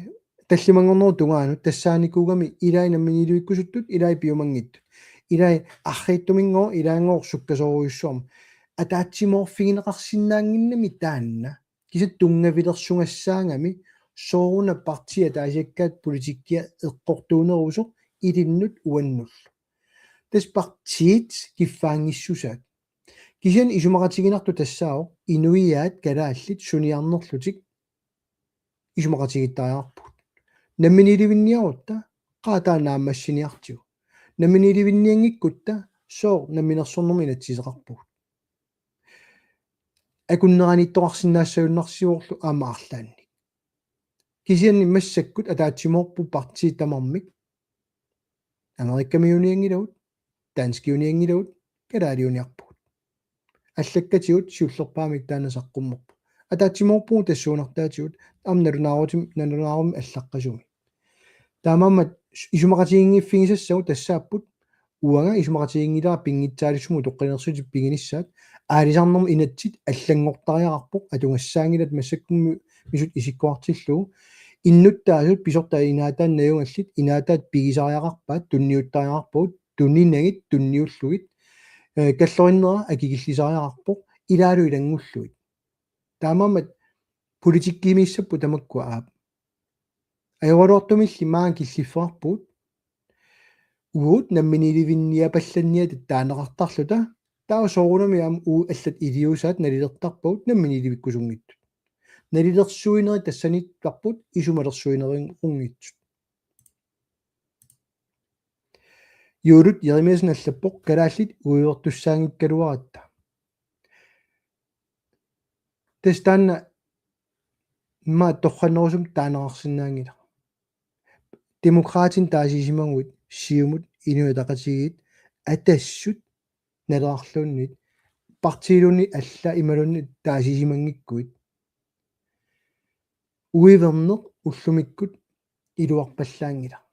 tallimanngornerup tungaanut tassaanikuugami ilai namminiilivikkusuttut, ilai piumanngitsut. Ilai arriitsuminngooq, ilaanngooq sukkasoorujussuarmik. Ataatsimoorfigineqarsinnaannginnami taanna. Kisianni tunngavilersugassaagami sooruna partiit ataasiakkaat politikkia eqqortuunerusoq ilinnut uannullu. Tassa partiit kiffaanngissusaat. Kisianni isumaqatiginartoq tassaavoq inuiaat kalaallit suniarnerlutik isumaqatigiittariaqarpugut. Namminiilivinniarutta qaa taanna naammassiniartigu. Namminiilivinnianngikkutta sooq namminersornermut inatsiseqarpugut? Akunneraniittoqarsinnaassagunarsivorlu aamma arlaannik. Kisianni massakkut ataatsimoorput partiit tamarmik Amerikamiuunianngilagut, danskiunianngilagut, kalaaliuniarpugut. Allakkatigut siullerpaamik taanna saqqummerpoq. Ataatsimoorpugut tassuunartaatigut aamma nalunaarutim-, nalunaarummi allaqqasumi. Taamaammat isumaqatiginngiffigisassagut tassaapput uanga isumaqatiginngilara pinngitsaaliissummik utoqqalinersiutit piginissaat, aalisarnermut inatsit allanngortariaqarpoq, atugassaanngilat massakkummi misut isikkoqartillugu. Innuttaasut pisortat inaataat najugallit, inaataat pigisariaqarpaat, tunniuttariaqarpagut, tuninagit, tunniullugit, eh, kallorinnera akikillisariaqarpoq, ilaalu ilanngullugit. Taamaammat politikkimiissapput tamakkua aap. Ajoraluartumilli maanga killiffeqarpugut. Uagut namminiilivinniapallanniatit taaneqartarluta, taava soorunami aamma uagut allat iliuusaat nalilertarpagut namminiilivikkusunngitsut. Nalilersuinerit tassaniittarput isumalersuinerunngitsut. Juulut Jeremiassen allappoq: Kalaallit uivertussaanngikkaluaratta. Tassa taanna immaqa torrannerusumik taaneqarsinnaanngilaq. Demokraatit taasisimaguit, Siumut, Inuit Ataqatigiit, Atassut, Nalerarluunniit, partiiluunniit alla imaluunniit taasisimanngikkuit, uiverneq ullumikkut iluarpallaanngilaq.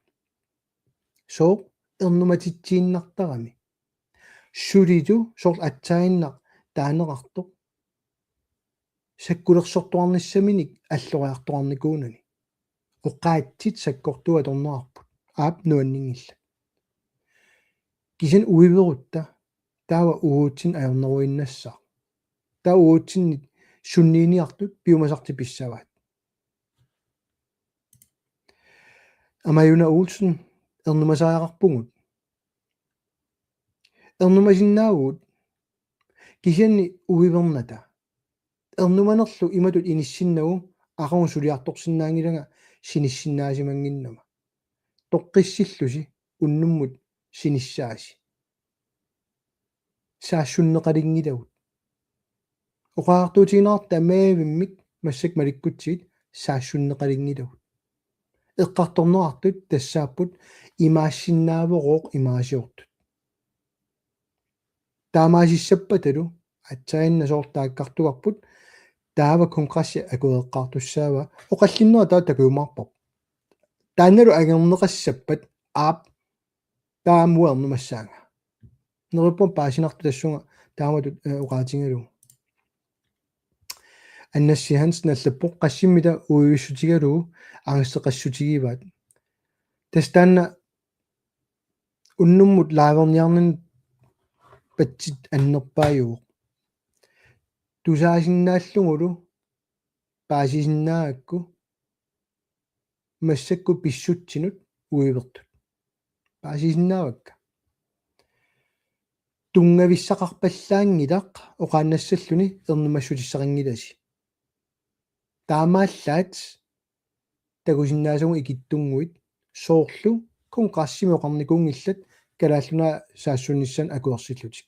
Sooq? Ernumatitsiinnartarami. Sulilu soorlu aatsaannaq taaneqartoq sakkulersortuarnissaminik alloriartuarnikuunani. Oqaatsit sakkortuut atorneqarput. Aap, nuanninngillat. Kisianni uiverutta taava uagutsinnut ajorneruinnassaaq. Taava uagutsinnit sunniiniartut piumasartik pissavaat. Amajuna Olsen: Ernumasariaqarpugut. Ernumasinnaavugut, kisianni uivernata. Ernumanerlu imatut inissinnagu aqagu suliartorsinnaanngilanga sinissinnaasimanginnama. Toqqissillusi unnummut sinissaasi. Saassunneqalinngilagut. Oqariartuutigineqartoq tamaavimmik massakkut malikkutsigit saassunneqalinngilagut. Eqqartorneqartut tassaapput: Imaassinnaavoq imaasiortut. Taamaasissappatalu aatsaannaq soorlu taakkartugarput, taava kongressi akuereqqaartussaavaa. Oqallinneq taava takujumaarparput. Taannalu angerneqassappat, aap, taama uanga ernumassaanga. Neriuppunga paasinartoq tassunga taamatut, eh, oqaatigalugu. Annassi Hansen allappoq: Qassimmita uivissutigalugu angsteqassutigivaat. Tassa taanna unnummut live-erniarninni patsit annerpaajuvoq. Tusaasinnaallugulu paasisinnaagakku massakkut pissutsinut uivertut. Paasisinnaavakka. Tunngavissaqarpallaanngilaq oqaannassalluni ernumassutissaqanngilasi. Taamaallaat takusinnaasagut ikittunnguit soorlu kongressimi oqarnikuunngillat Kalaallit Nunaat saassunnissaanut akuersillutik.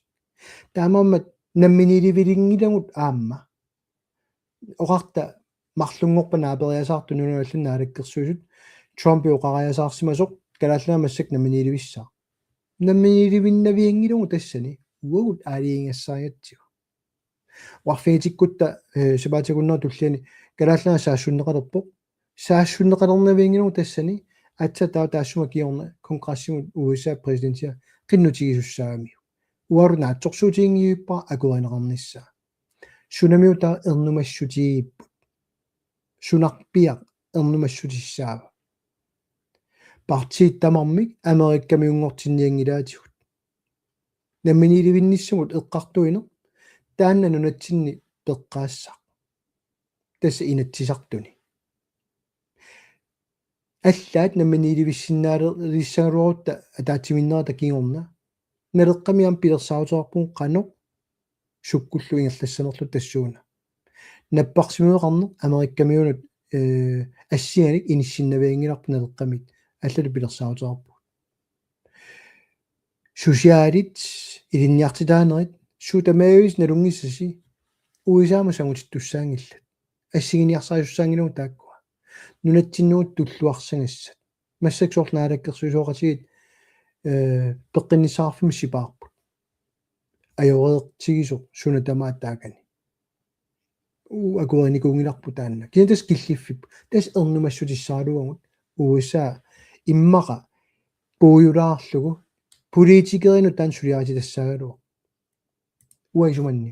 Taamaammat namminiilivilinngilagut aamma. Oqarta marlunngorpat naaperiasaartut nunanut allanut naalakkersuisut, Trump oqariasaarsimasoq Kalaallit Nunaat massakkut namminiilivissaaq. Namminiilivinnavianngilagut tassani, uagut aalajangigassarigatsigu. Oqarfigitikkutta, eh, sapaatip akunnera tulliani Kalaallit Nunaat saassunneqalerpoq. Saassunneqalernavianngilagut tassani, aatsaat taava taassuma kingorna kongressimut U S A præsidentia qinnuteqartussaagamiuk. Uagut naatsorsuutiginngivippara akuerineqarnissaa. Sunamiuna taava ernumassutigigipput? Sunarpiaq ernumassutissaava? Partiit tamarmik Amerikkamiunngortinnianngilaatigut. Namminiilivinnissamut eqqartuineq taanna nunatsinni peqqaassaq. Tassa Inatsisartuni. Allaat namminiilivissinnaalissagaluarutta ataatsimiinnerata kingorna. Naleqqami aamma pilersaaruteqarpugut qanoq sukkullu ingerlassanerluta tassuuna. Napparsimmaveqarneq Amerikkamiunut, eh, assinganik inissinnavianngilarput Naleqqamiit. Allatut pilersaaruteqarpugut. Socialit, ilinniartitaanerit, suut tamaavimmik nalunngissasi U S A-mut sangutittussaanngillat. Assiginiarsarisussaanngilagut taakkua. Nunatsinninnut tulluarsagassat. Massakkut soorlu naalakkersuisooqatigiit, eh, peqqinnissaqarfimmut sipaarput. Ajoreertigisoq suna tamaat taakani. Uu, akuerinikuunngilarput taanna. Kisianni tassa killiffipput. Tassa ernumassutissaraluagut U S A immaqa puigulaarlugu politikerinut taanna suliarititassagaluaq. Uanga isumanni.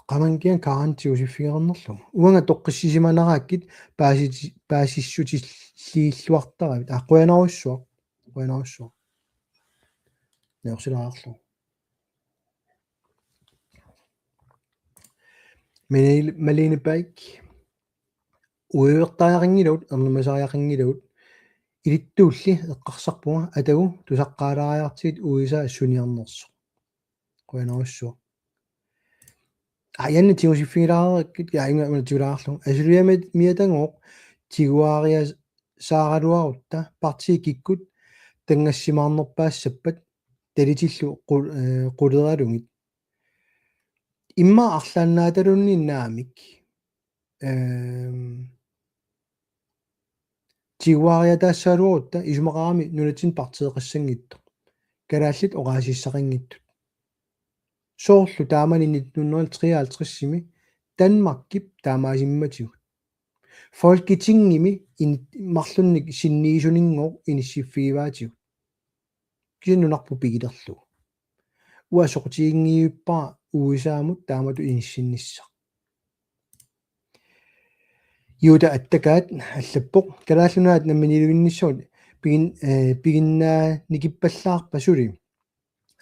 Qamankian kaanti usiffigereernerlugu. Uanga toqqissisimanaraakkit paasiti-, paasissutilliilluartaravit. Aa, qujanarsuaq. Qujanarsuaq. Naorsilaarlugu. Malene, Malene Bak. Uivertariaqanngilagut, ernumasariaqanngilagut. Ilittuulli eqqarsarpunga atagu tusaqqaalaariartigit U S A suniarnersoq. Qujanarsuaq. Ajanni tigusiffigilaarakkit, ja, inga una tigulaarlugu. Asuliami miatangooq tiguariasaaraluarutta partiit kikkut tanngassimaarnerpaassappat talitillu qu-, eh, quleralugit. Immaqa arlaannaataluunniit naamik. Ehm, tiguariataassagaluarutta isumaqarami nunatsinni partiiqassanngitsoq. Kalaallit oqaasissaqanngitsut. Soorlu taamani nitten hundrede treoghalvtredsimi Danmarkip taamaasimmatigut. Folketingimi in-, marlunnik sinniisuninngooq inissiffigivaatigut. Kisianni nunarput pigilerlugu. Uanga soqutiginngivippara U S A-mut taamatut inissinnissaq. Juuta Attakaat allappoq: Kalaallit Nunaat namminiilivinnissamut pigin-, eh, piginnaanikkippallaarpa suli?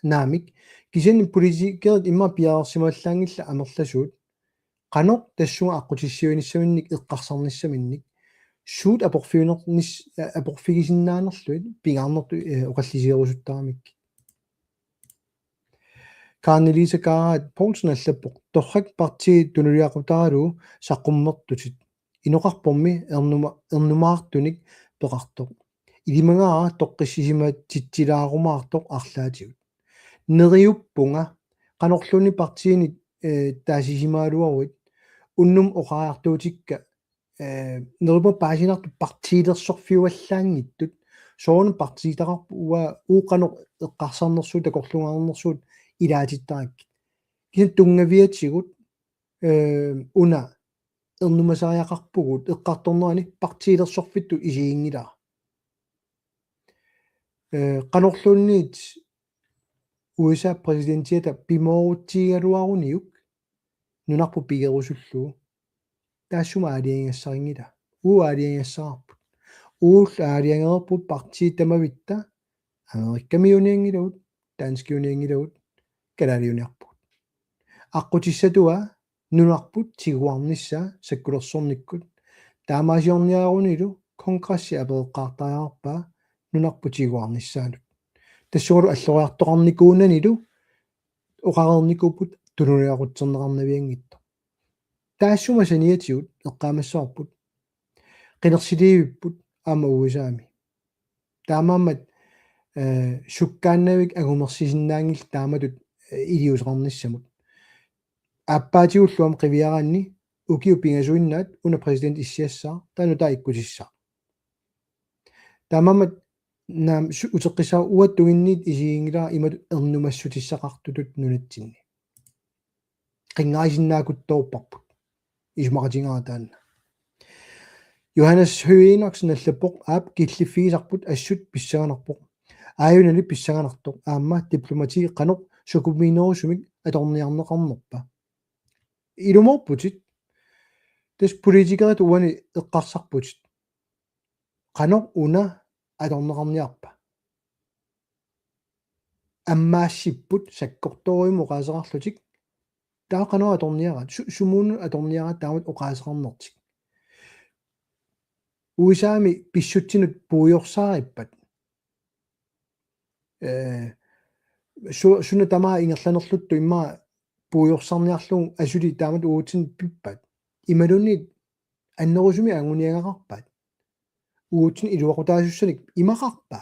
Naamik, kisianni politikerit immaqa piareersimallaanngillat amerlasuut. Qanoq tassunga aqqutissiuinissaminnik eqqarsarnissaminnik suut aporfiunernis-, eh, aporfigisinnaanerlugit pingaarnertut, eh, oqallisigerusuttaramik. Kaarne Lise Karat Poulsen allappoq: Torrak, partii tunuliaqutaralugu saqqummertutit. Inoqarpormi ernuma-, ernumaartunik peqartoq. Ilimagaara toqqissisimatitsilaarumaartoq arlaatigut. Neriuppunga, qanorluunniit partiinik, eh, taasisimagaluaruit, unnuk oqariartuutikka, eh, neriuppunga paasinartut partiilersorfiuallaanngitsut, soorunami partiitaqarput, uanga uagut qanoq eqqarsarnersugut takorluugaarnersugut ilaatittarakkit. Kisianni tunngaviatigut, eh, una ernumasariaqarpugut, eqqartornerani partiilersorfittut isiginngilara. Eh, qanorluunniit U S A præsidentiata pimoorutsigigaluaruniuk nunarput pigerusullugu. Taassuma aalajangigassarinngilaa. Uagut aalajangigassaraarput. Uagullu aalajangereerpugut partiit tamavitta, Amerikamiunianngilagut, danskiunianngilagut, kalaaliuniarpugut. Aqqutissatuaa nunarput tiguarnissaa sakkulersornikkut. Taamaasiorniarunilu kongressi apereqqaartariaqarpaa nunarput tiguarnissaanut. Tassungalu alloriartoqarnikuunanilu oqareernikuupput tunuliaqutserneqarnavianngitsoq. Taassuma saniatigut eqqaamassavarput qinersilivipput aamma U S A-mi. Taamaammat, eh, sukkaannavik angumersisinnaanngillat taamatut, eh, iliuuseqarnissamut. Aappaatigullu aamma qiviaraanni ukiut pingasuinnaat una præsident issiassaaq, taanna taava ikkutissaaq. Taamaammat naamik su-, uteqqissaaq, uattut tunginniit isiginngilara imatut ernumassutissaqartutut nunatsinni. Qinngarisinnaakuttoorparput. Isumaqatigaara taanna. Johannes Høegh Enoksen allappoq: Aap, killiffigisarput assut pissanganarpoq. Aajunali pissanganartoq. Aamma diplomati qanoq sukumiinerusumik atorniarneqarnerpa? Ilumoorputit. Tassa politikerit uani eqqarsarputit. Qanoq una atorneqarniarpa? Ammaassipput sakkortoorujummik oqaaseqarlutik. Taava qanoq atorniaraat? Su-, sumuunut atorniaraat taamatut oqaaseqarnertik? U S A-mi pissutsinut puigorsaarippat? Eh, su-, suna tamaat ingerlanerluttut immaqa puigorsarniarlugu asuli taamatut uatsinnut pippat? Imaluunniit annerusumik anguniagaqarpat? Uatsinnut iluaqutaasussanik imaqarpa?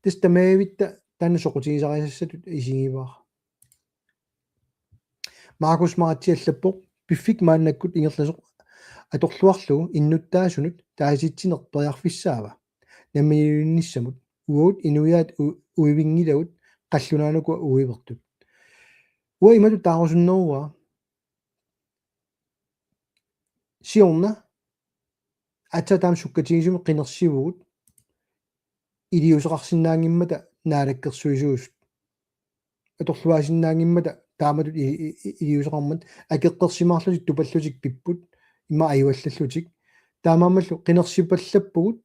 Tassa tamavitta taanna soqutigisarisassatut isigivara. Markus Maratsi allappoq: Piffik maannakkut ingerlasoq atorluarlugu innuttaasunut taasititsineq periarfissaava namminiilivinnissamut? Uagut inuiaat u-, uivinngilagut qallunaanukua uivertut. Uanga imatut taarusunneruara. Siorna aatsaat taama sukkatigisumik qinersivugut iliuuseqarsinnaanngimmata naalakkersuisuusut. Atorluaasinnaanngimmata taamatut i-, i-, i-, iliuuseqarmat, akeqqersimaarlutik tupallutik pipput, immaqa ajuallallutik. Taamaammallu qinersipallappugut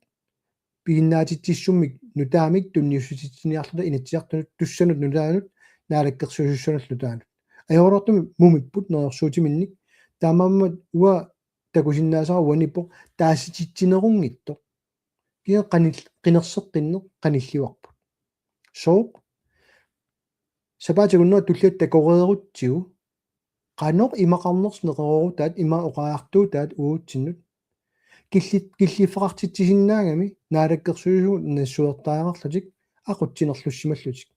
piginnaatitsissummik nutaamik tunniussititsiniarluta Inatsisartunut, tussanut nutaanut, naalakkersuisussanullu nutaanut. Ajoraluartumik mumipput neriorsuutiminnik, taamaammat uanga takusinnaasara uaniippoq taasititsinerunngitsoq. Kisianni qanil-, qinerseqqinneq qanillivarput. Sooq? Sapaatip akunnera tulliatut takoreerutsigu qanoq imaqarnersoq neqeroorutaat ima oqariartuutaat uatsinnut. Killi-, killiffeqartitsisinnaagami naalakkersuisut nassuertariaqarlutik aqutsinerlussimallutik.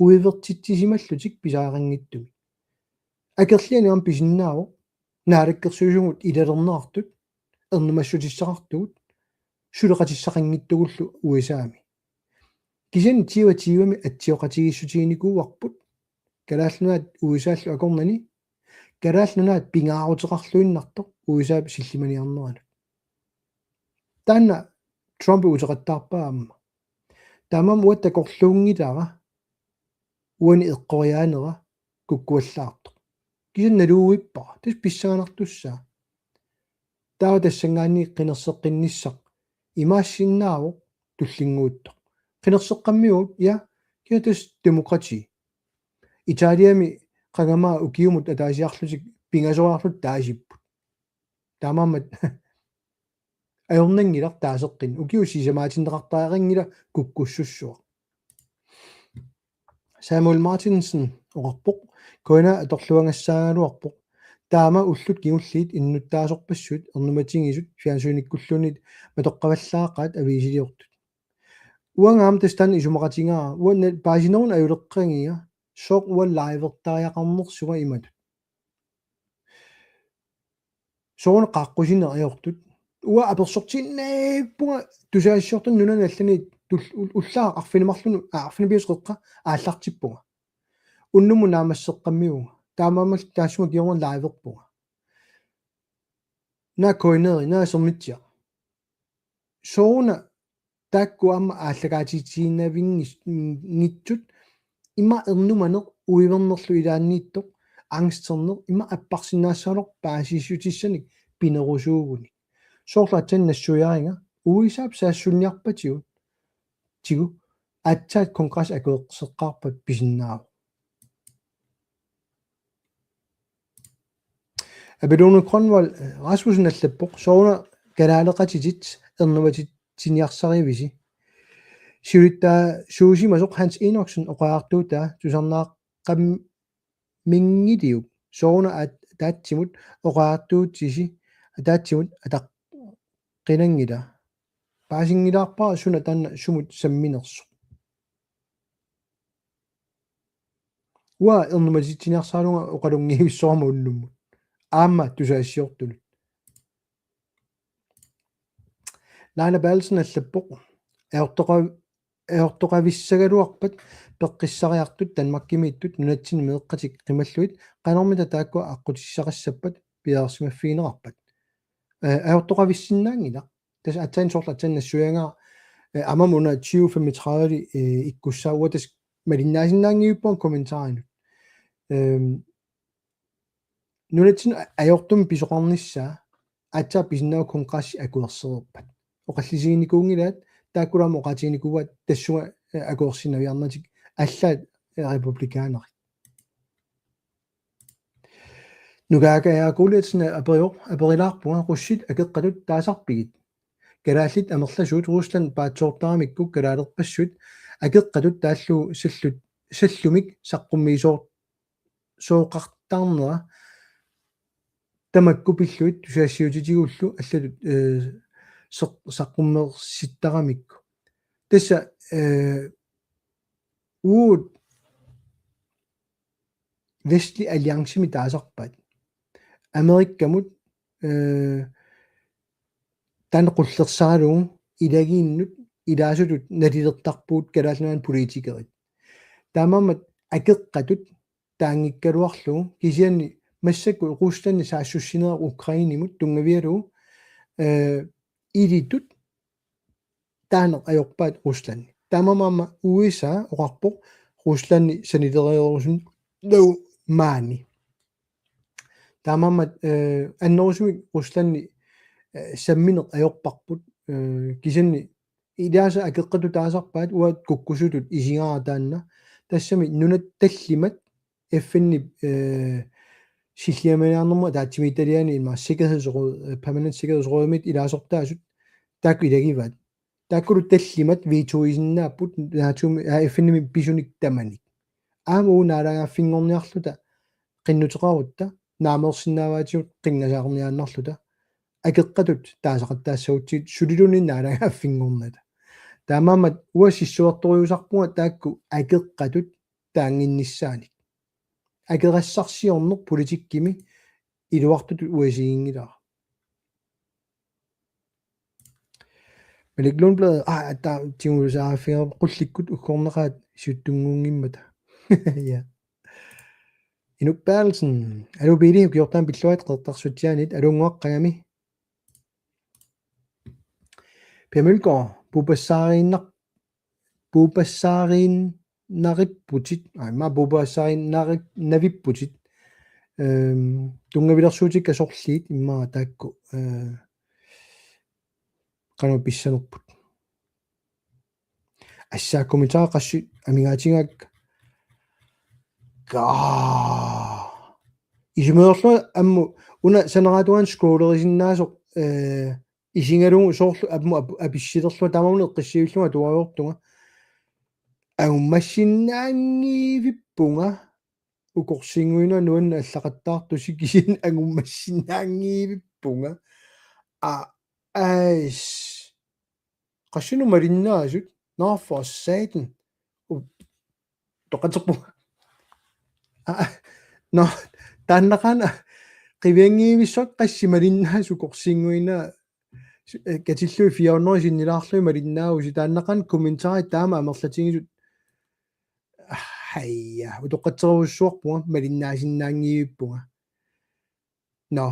Uivertitsisimallutik pisariaqanngitsumik. Akerlianik aamma pisinnaavoq naalakkersuisut ilalerneqartut, ernumassutissaqartugut, suleqatissaqanngitsugullu U S A-mi. Kisianni tyve tyve-mi atsioqatigiissutiginikuuarput, Kalaallit Nunaat U S A-llu akornanni, Kalaallit Nunaat pingaaruteqarluinnartoq U S A-p sillimaniarneranut. Taanna Trump uteqattaarpaa aamma. Taamaammat uagut takorluunngilara uani eqqoriaanera kukkuallaartoq. Kisianni naluuippara. Tassa pissanganartussaaq. Taava tassanngaanniit qinerseqqinnissaq imaassinnaavoq tullinnguuttoq. Qinerseqqammiuut, ja, kisianni tassa demokrati. Italiami qangamaa ukiumut ataasiarlutik pingasoriarlutik taasipput. Taamaammat ajornanngilaq taaseqqinnut. Ukiut sisamaatinneqartariaqanngilaq kukkussussuaq. Samuel Martinsen oqarpoq: Q N A atorluagassaagaluarpoq. Taama ullut kingulliit innuttaasorpassuit ernumatigisut fjernsynsikkulluunniit matoqqavallaaqaat aviisiliortut. Uanga aamma tassa taanna isumaqatigaara. Uanga paasineruneq ajuleqqagiga, sooq uanga livertariaqarnersunga imatut. Sooruna qaaqqusineq ajortut. Uanga apersortinniippunga tusagassiortunut nunani allani tul-, ul-, ullaaq arfineq-marlunut, aa, arfineq-pingasut qeqqa aallartippunga. Unnummut naammasseqqammivunga. Taamaammallu taassuma kingorna liverpunga. Naak Q N A-ri, naak Sermitsiaq. Sooruna taakku aamma aallakaatitsiinnavinngis-, nngitsut ima ernumaneq uivernerlu ilaanniittoq, angsterneq, ima apparsinnaassagaluarpoq paasissutissanik pinerusuugunik. Soorlu aatsaat nassuiariga U S A-p saassunniarpatigut tigu aatsaat kongres akuerseqqaarpat pisinnaavoq. Abelone Grønvold Rasmussen allappoq: Sooruna kalaaleqatitit ernumatitsiniarsarivisi? Siulittaasuusimasoq Hans Enoksen oqariartuutaa tusarnaaqqamminngiliuk? Sooruna at-, ataatsimut oqariartuutisi ataatsimut ataqqinanngila? Paasinngilaarpara suna taanna sumut samminersoq. Uanga ernumatitsiniarsaralunga oqalunngivissorama unnummut. Aamma tusagassiortunut. Laila Berthelsen allappoq: Ajortoqa-, ajortoqavissagaluarpat peqqissariartut Danmarkimiittut nunatsinni meeqqatik qimallugit, qanormita taakkua aqqutissaqassappat piareersimaffigineqarpat? Eh, ajortoqavissinnaanngilaq. Tassa aatsaat soorlu aatsaat nassuiagara, eh, aamma una tyve femogtredive, eh, ikkussaa, uanga tassa malinnaasinnaanngivippunga kommentarinut. Ehm, nunatsinni a-, ajortumik pisoqarnissaa aatsaat pisinnaavoq kongressi akuersereerpat. Oqallisiginikuunngilaat, taakkulu aamma oqaatiginikuuaat tassunga, eh, akuersinaviarnatik allaat, eh, republikanerit. Nukaaka Jaakuuliatsen aperivoq: Aperilaarpunga, russit akeqqatut taasarpigit? Kalaallit amerlasuut Rusland paatsoortaramikku kalaalerpassuit akeqqatut taallugu sallut-, sallumik saqqummiisoor-, sooqartarnera tamakku pillugit tusagassiutitigullu allatut, eh, seq-, saqqummersittaramikku. Tassa, eh, uagut Vestlig Alliancemi taasarpaat. Amerikamut, eh, taanna qullersaralugu ilagiinnut ilaasutut nalilertarpugut Kalaallit Nunaanni politikerit. Taamaammat akeqqatut taanngikkaluarlugu kisianni massakkut Ruslandip saassussineq Ukrainemut tunngavigalugu, eh, ilitut taaneq ajorpaat Ruslandi. Taamaammat U S A oqarpoq Ruslandi sanilereerusunnagu maani. Taamaammat, eh, annerusumik Ruslandi, eh, sammineq ajorparput, eh, kisianni ilaasa akeqqatut taasarpaat uagut kukkusutut isigaara taanna. Tassami nunat tallimat F N-ip, eh, silliamaniarnermut ataatsimiititaliani ima sikkerhedsråd, eh, permanent sikkerhedsrådimit ilaasortaasut taakku ilagivaat. Taakkulu tallimat vetoisinnaapput NATO-mi, aa, F N-imi pisunik tamanik. Aamma uagut naalagaaffinngorniarluta qinnuteqarutta naameersinnaavaatigut qinngasaarniaannarluta akeqqatut taasaqattaassagutsigit suliluunniit naalagaaffinngornata. Taamaammat uanga sissuertorujussuusarpunga taakku akeqqatut taannginnissaanik. Akerassarsiorneq politikkimi iluartutut uanga isiginngilara. Malik Lundblad, aa, ataa, tigullusaaffiga qullikkut uggornaqaat siuttunnguunngimmata. Ja. Inuk Berthelsen, aluu Pele, ukiortaami pilluarit Qeqertarsuatsiaanit, aluunnguaqqagami. Per Mølgaard, puupassaariinnar-, puupassaariinnaripputit, aa, immaqa puupassaariinnari-, navipputit. Ehm, tunngavilersuutikka sorliit immaqa taakku, eh, qanoq pissanerput. Assaakkumitaa qassit amigaatigaakka. Kaa. Isumaqarlunga ammut una saneraatugaanni skolerisinnaasut, eh, isigalugu soorlu ammut ap-, apissilerlunga taamaammat eqqissiivillunga atuariortunga. Angummassinnaanngivippunga. Ukorsiinnguit nuanneq allaqattaartusi kisianni angummassinnaanngivippunga. Aa, ais. Qassinut malinnaasut? Nå, for satan. U-, toqaterpunga. Aa, nå, taannaqaana qivianngivissoq qassit malinnaasut ukorsiinnguit, eh, katillugit fire hundrede sinnilaarlugit malinnaavusi, taannaqaana kommentarit taama amerlatigisut. Haja, utoqqatserujussuarpunga, malinnaasinnaanngivippunga. Nå.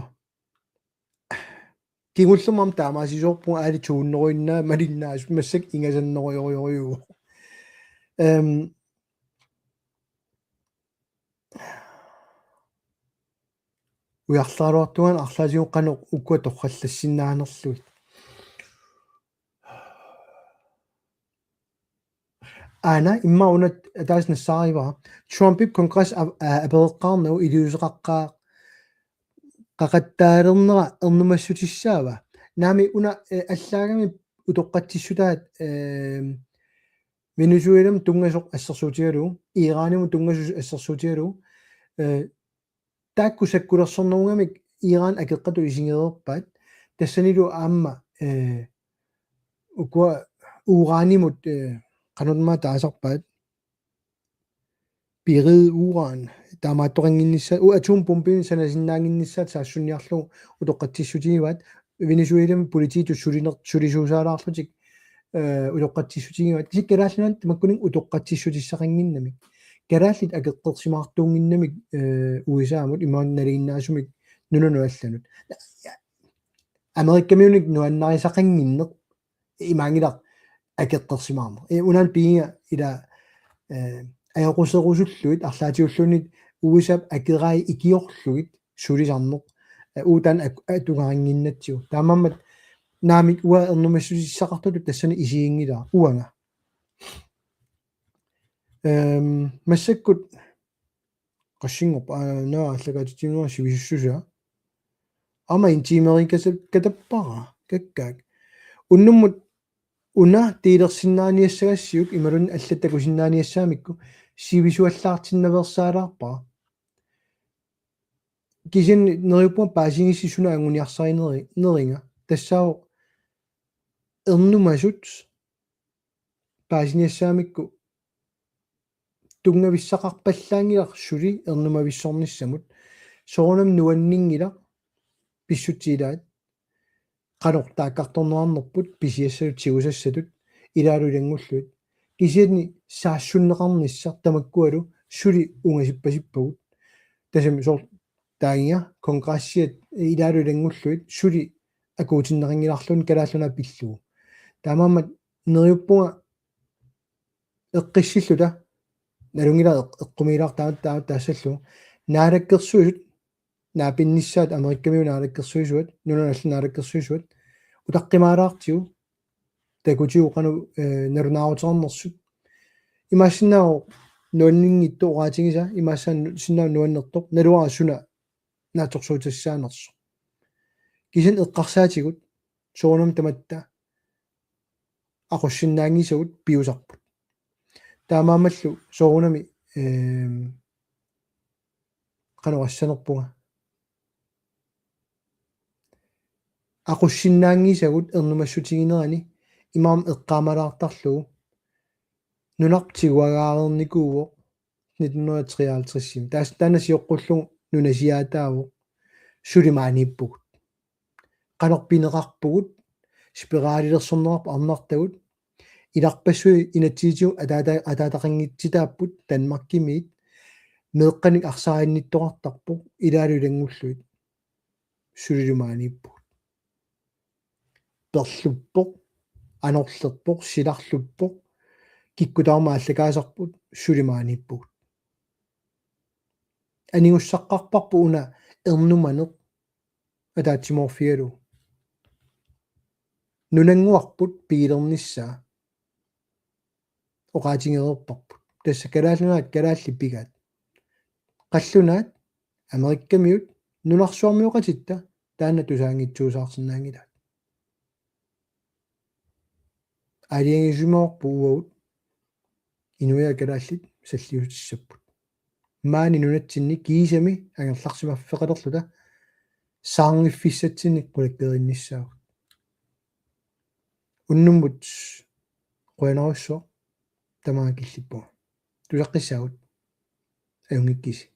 Kingullermik taamaasisoorpunga aali tuunneruinnaa malinnaasut, massakkut ingasannerujorujuuvoq. Ehm, ujarleraluartunga arlaatigut qanoq ukua torrallassinnaanerlugit. Aana immaqa una ataaseq nassaarivara. Trumpip Congress a-, a-, apereqqaarnagu iliuuseqaqqaa-, qaqattaalernera ernumassutissaava? Naamik una, eh, allaagami utoqqatsissutaat, eh, Venezuelamut tunngasoq assersuutigalugu, Iranimut tunngasoq assersuutigalugu, eh, taakku sakkulersornerugamik Iran akeqqatut isigereerpaat, tassanilu aamma, eh, ukua uranimut, eh, qanormaa taasarpaat, piirit uran, taamaattoqannginnissaat, u-, atombombinik sanasinnaannginnissaat saassunniarlugu utoqqatsissutigivaat, Venezuelami politiitut suliner-, sulisuusaalaarlutik, eh, utoqqatsissutigivaat. Kisianni Kalaallit Nunaat tamakkuninnga utoqqatsissutissaqannginnamik. Kalaallit akeqqersimaartuunnginnamik, eh, U S A-mut imaluunniit nalinginnaasumik nunanut allanut. Amerikamiunik nuannarisaqannginneq imaanngilaq akeqqersimaarneq. Eh, unaana pigiga ila, eh, ajoquserusullugit arlaatigulluunniit U S A-p akerai ikiorlugit sulisarneq. Eh, uagut taanna ak-, atugarinnginnatsigu. Taamaammat naamik uanga ernumassutissaqartutut tassani isiginngilara uanga. Ehm, massakkut qassinngorpa, aa, naa, allakaatitsinnguaq sivisussusia. Aamma intiimeriikasa-, katappara, kakkaak. Unnummut una tiilersinnaaniassagassiuk imaluunniit allat takusinnaaniassagamikku sivisuallaartinnaveersaalaarpara. Kisianni neriuppunga paasigissi suna anguniarsarineri-, neriga. Tassaavoq ernumasut paasiniassagamikku tunngavissaqarpallaanngilaq suli ernumavissornissamut. Soorunami nuanninngilaq pissutsit ilaat qanoq taakkartorneqarnerput pisiassatut tigusassatut ilaalu ilanngullugit. Kisianni saassunneqarnissaq tamakkualu suli ungasippasippagut. Tassami soorlu taagiga kongressiat ilaalu ilanngullugit suli akuutinneqanngilarluunniit Kalaallit Nunaat pillugu. Taamaammat neriuppunga eqqissilluta, nalunngilara eq-, eqqumiilaartut taama, taama taassallugu. Naalakkersuisut, naapinnissaat Amerikamiut naalakkersuisuat, nunanut allanut naalakkersuisuat, utaqqimaalaartigu, takutigu qanoq, eh, nalunaaruteqarnersut. Imaassinnaavoq nuanninngitsoq oqaatigisa, imaassinnaavoq nuannertoq, naluara suna naatsorsuutissaanersoq. Kisianni eqqarsaatigut, soorunami tamatta aqussinnaanngisagut piusarput. Taamaammallu soorunami, ehm, qanoq assanerpunga. aqussinnaanngisagut ernumassutiginerani imaammat eqqaamalaartarlugu nunarput tiguagaareernikuuvoq nitten hundrede og treoghalvtreds. Taas-, taanna sioqqullugu nunasiaataavoq, suli maaniippugut. Qanoq pineqarpugut, spiralilersorneqarpoq arnartagut, ilarpassui inatsisitigut ataata-, ataataqanngitsitaapput Danmarkimiit, meeqqanik arsaaginnittoqartarpoq ilaalu ilanngullugit, sulilu maaniippugut. Perluppoq, anorlerpoq, silarluppoq, kikkut tamarmik aallakaasarput, suli maaniippugut. Anigussaqqaarparput una ernumaneq ataatsimoorfigalugu. Nunannguarput pigilernissaa oqaatigereerparput. Tassa Kalaallit Nunaat kalaallit pigaat. Qallunaat, Amerikkamiut, nunarsuarmioqatitta taanna tusaanngitsuusaarsinnaanngilaat. Aalajangiisuusimavarput uagut inuiaat kalaallit salliutissapput. Maani nunatsinni kiisami angerlarsimaffeqalerluta saarngiffissatsinnik qulakkeerinnissaagut. Unnummut qujanarsuaq, tamaanga killippunga. Tusaqqissaagut. Ajunngikkisi.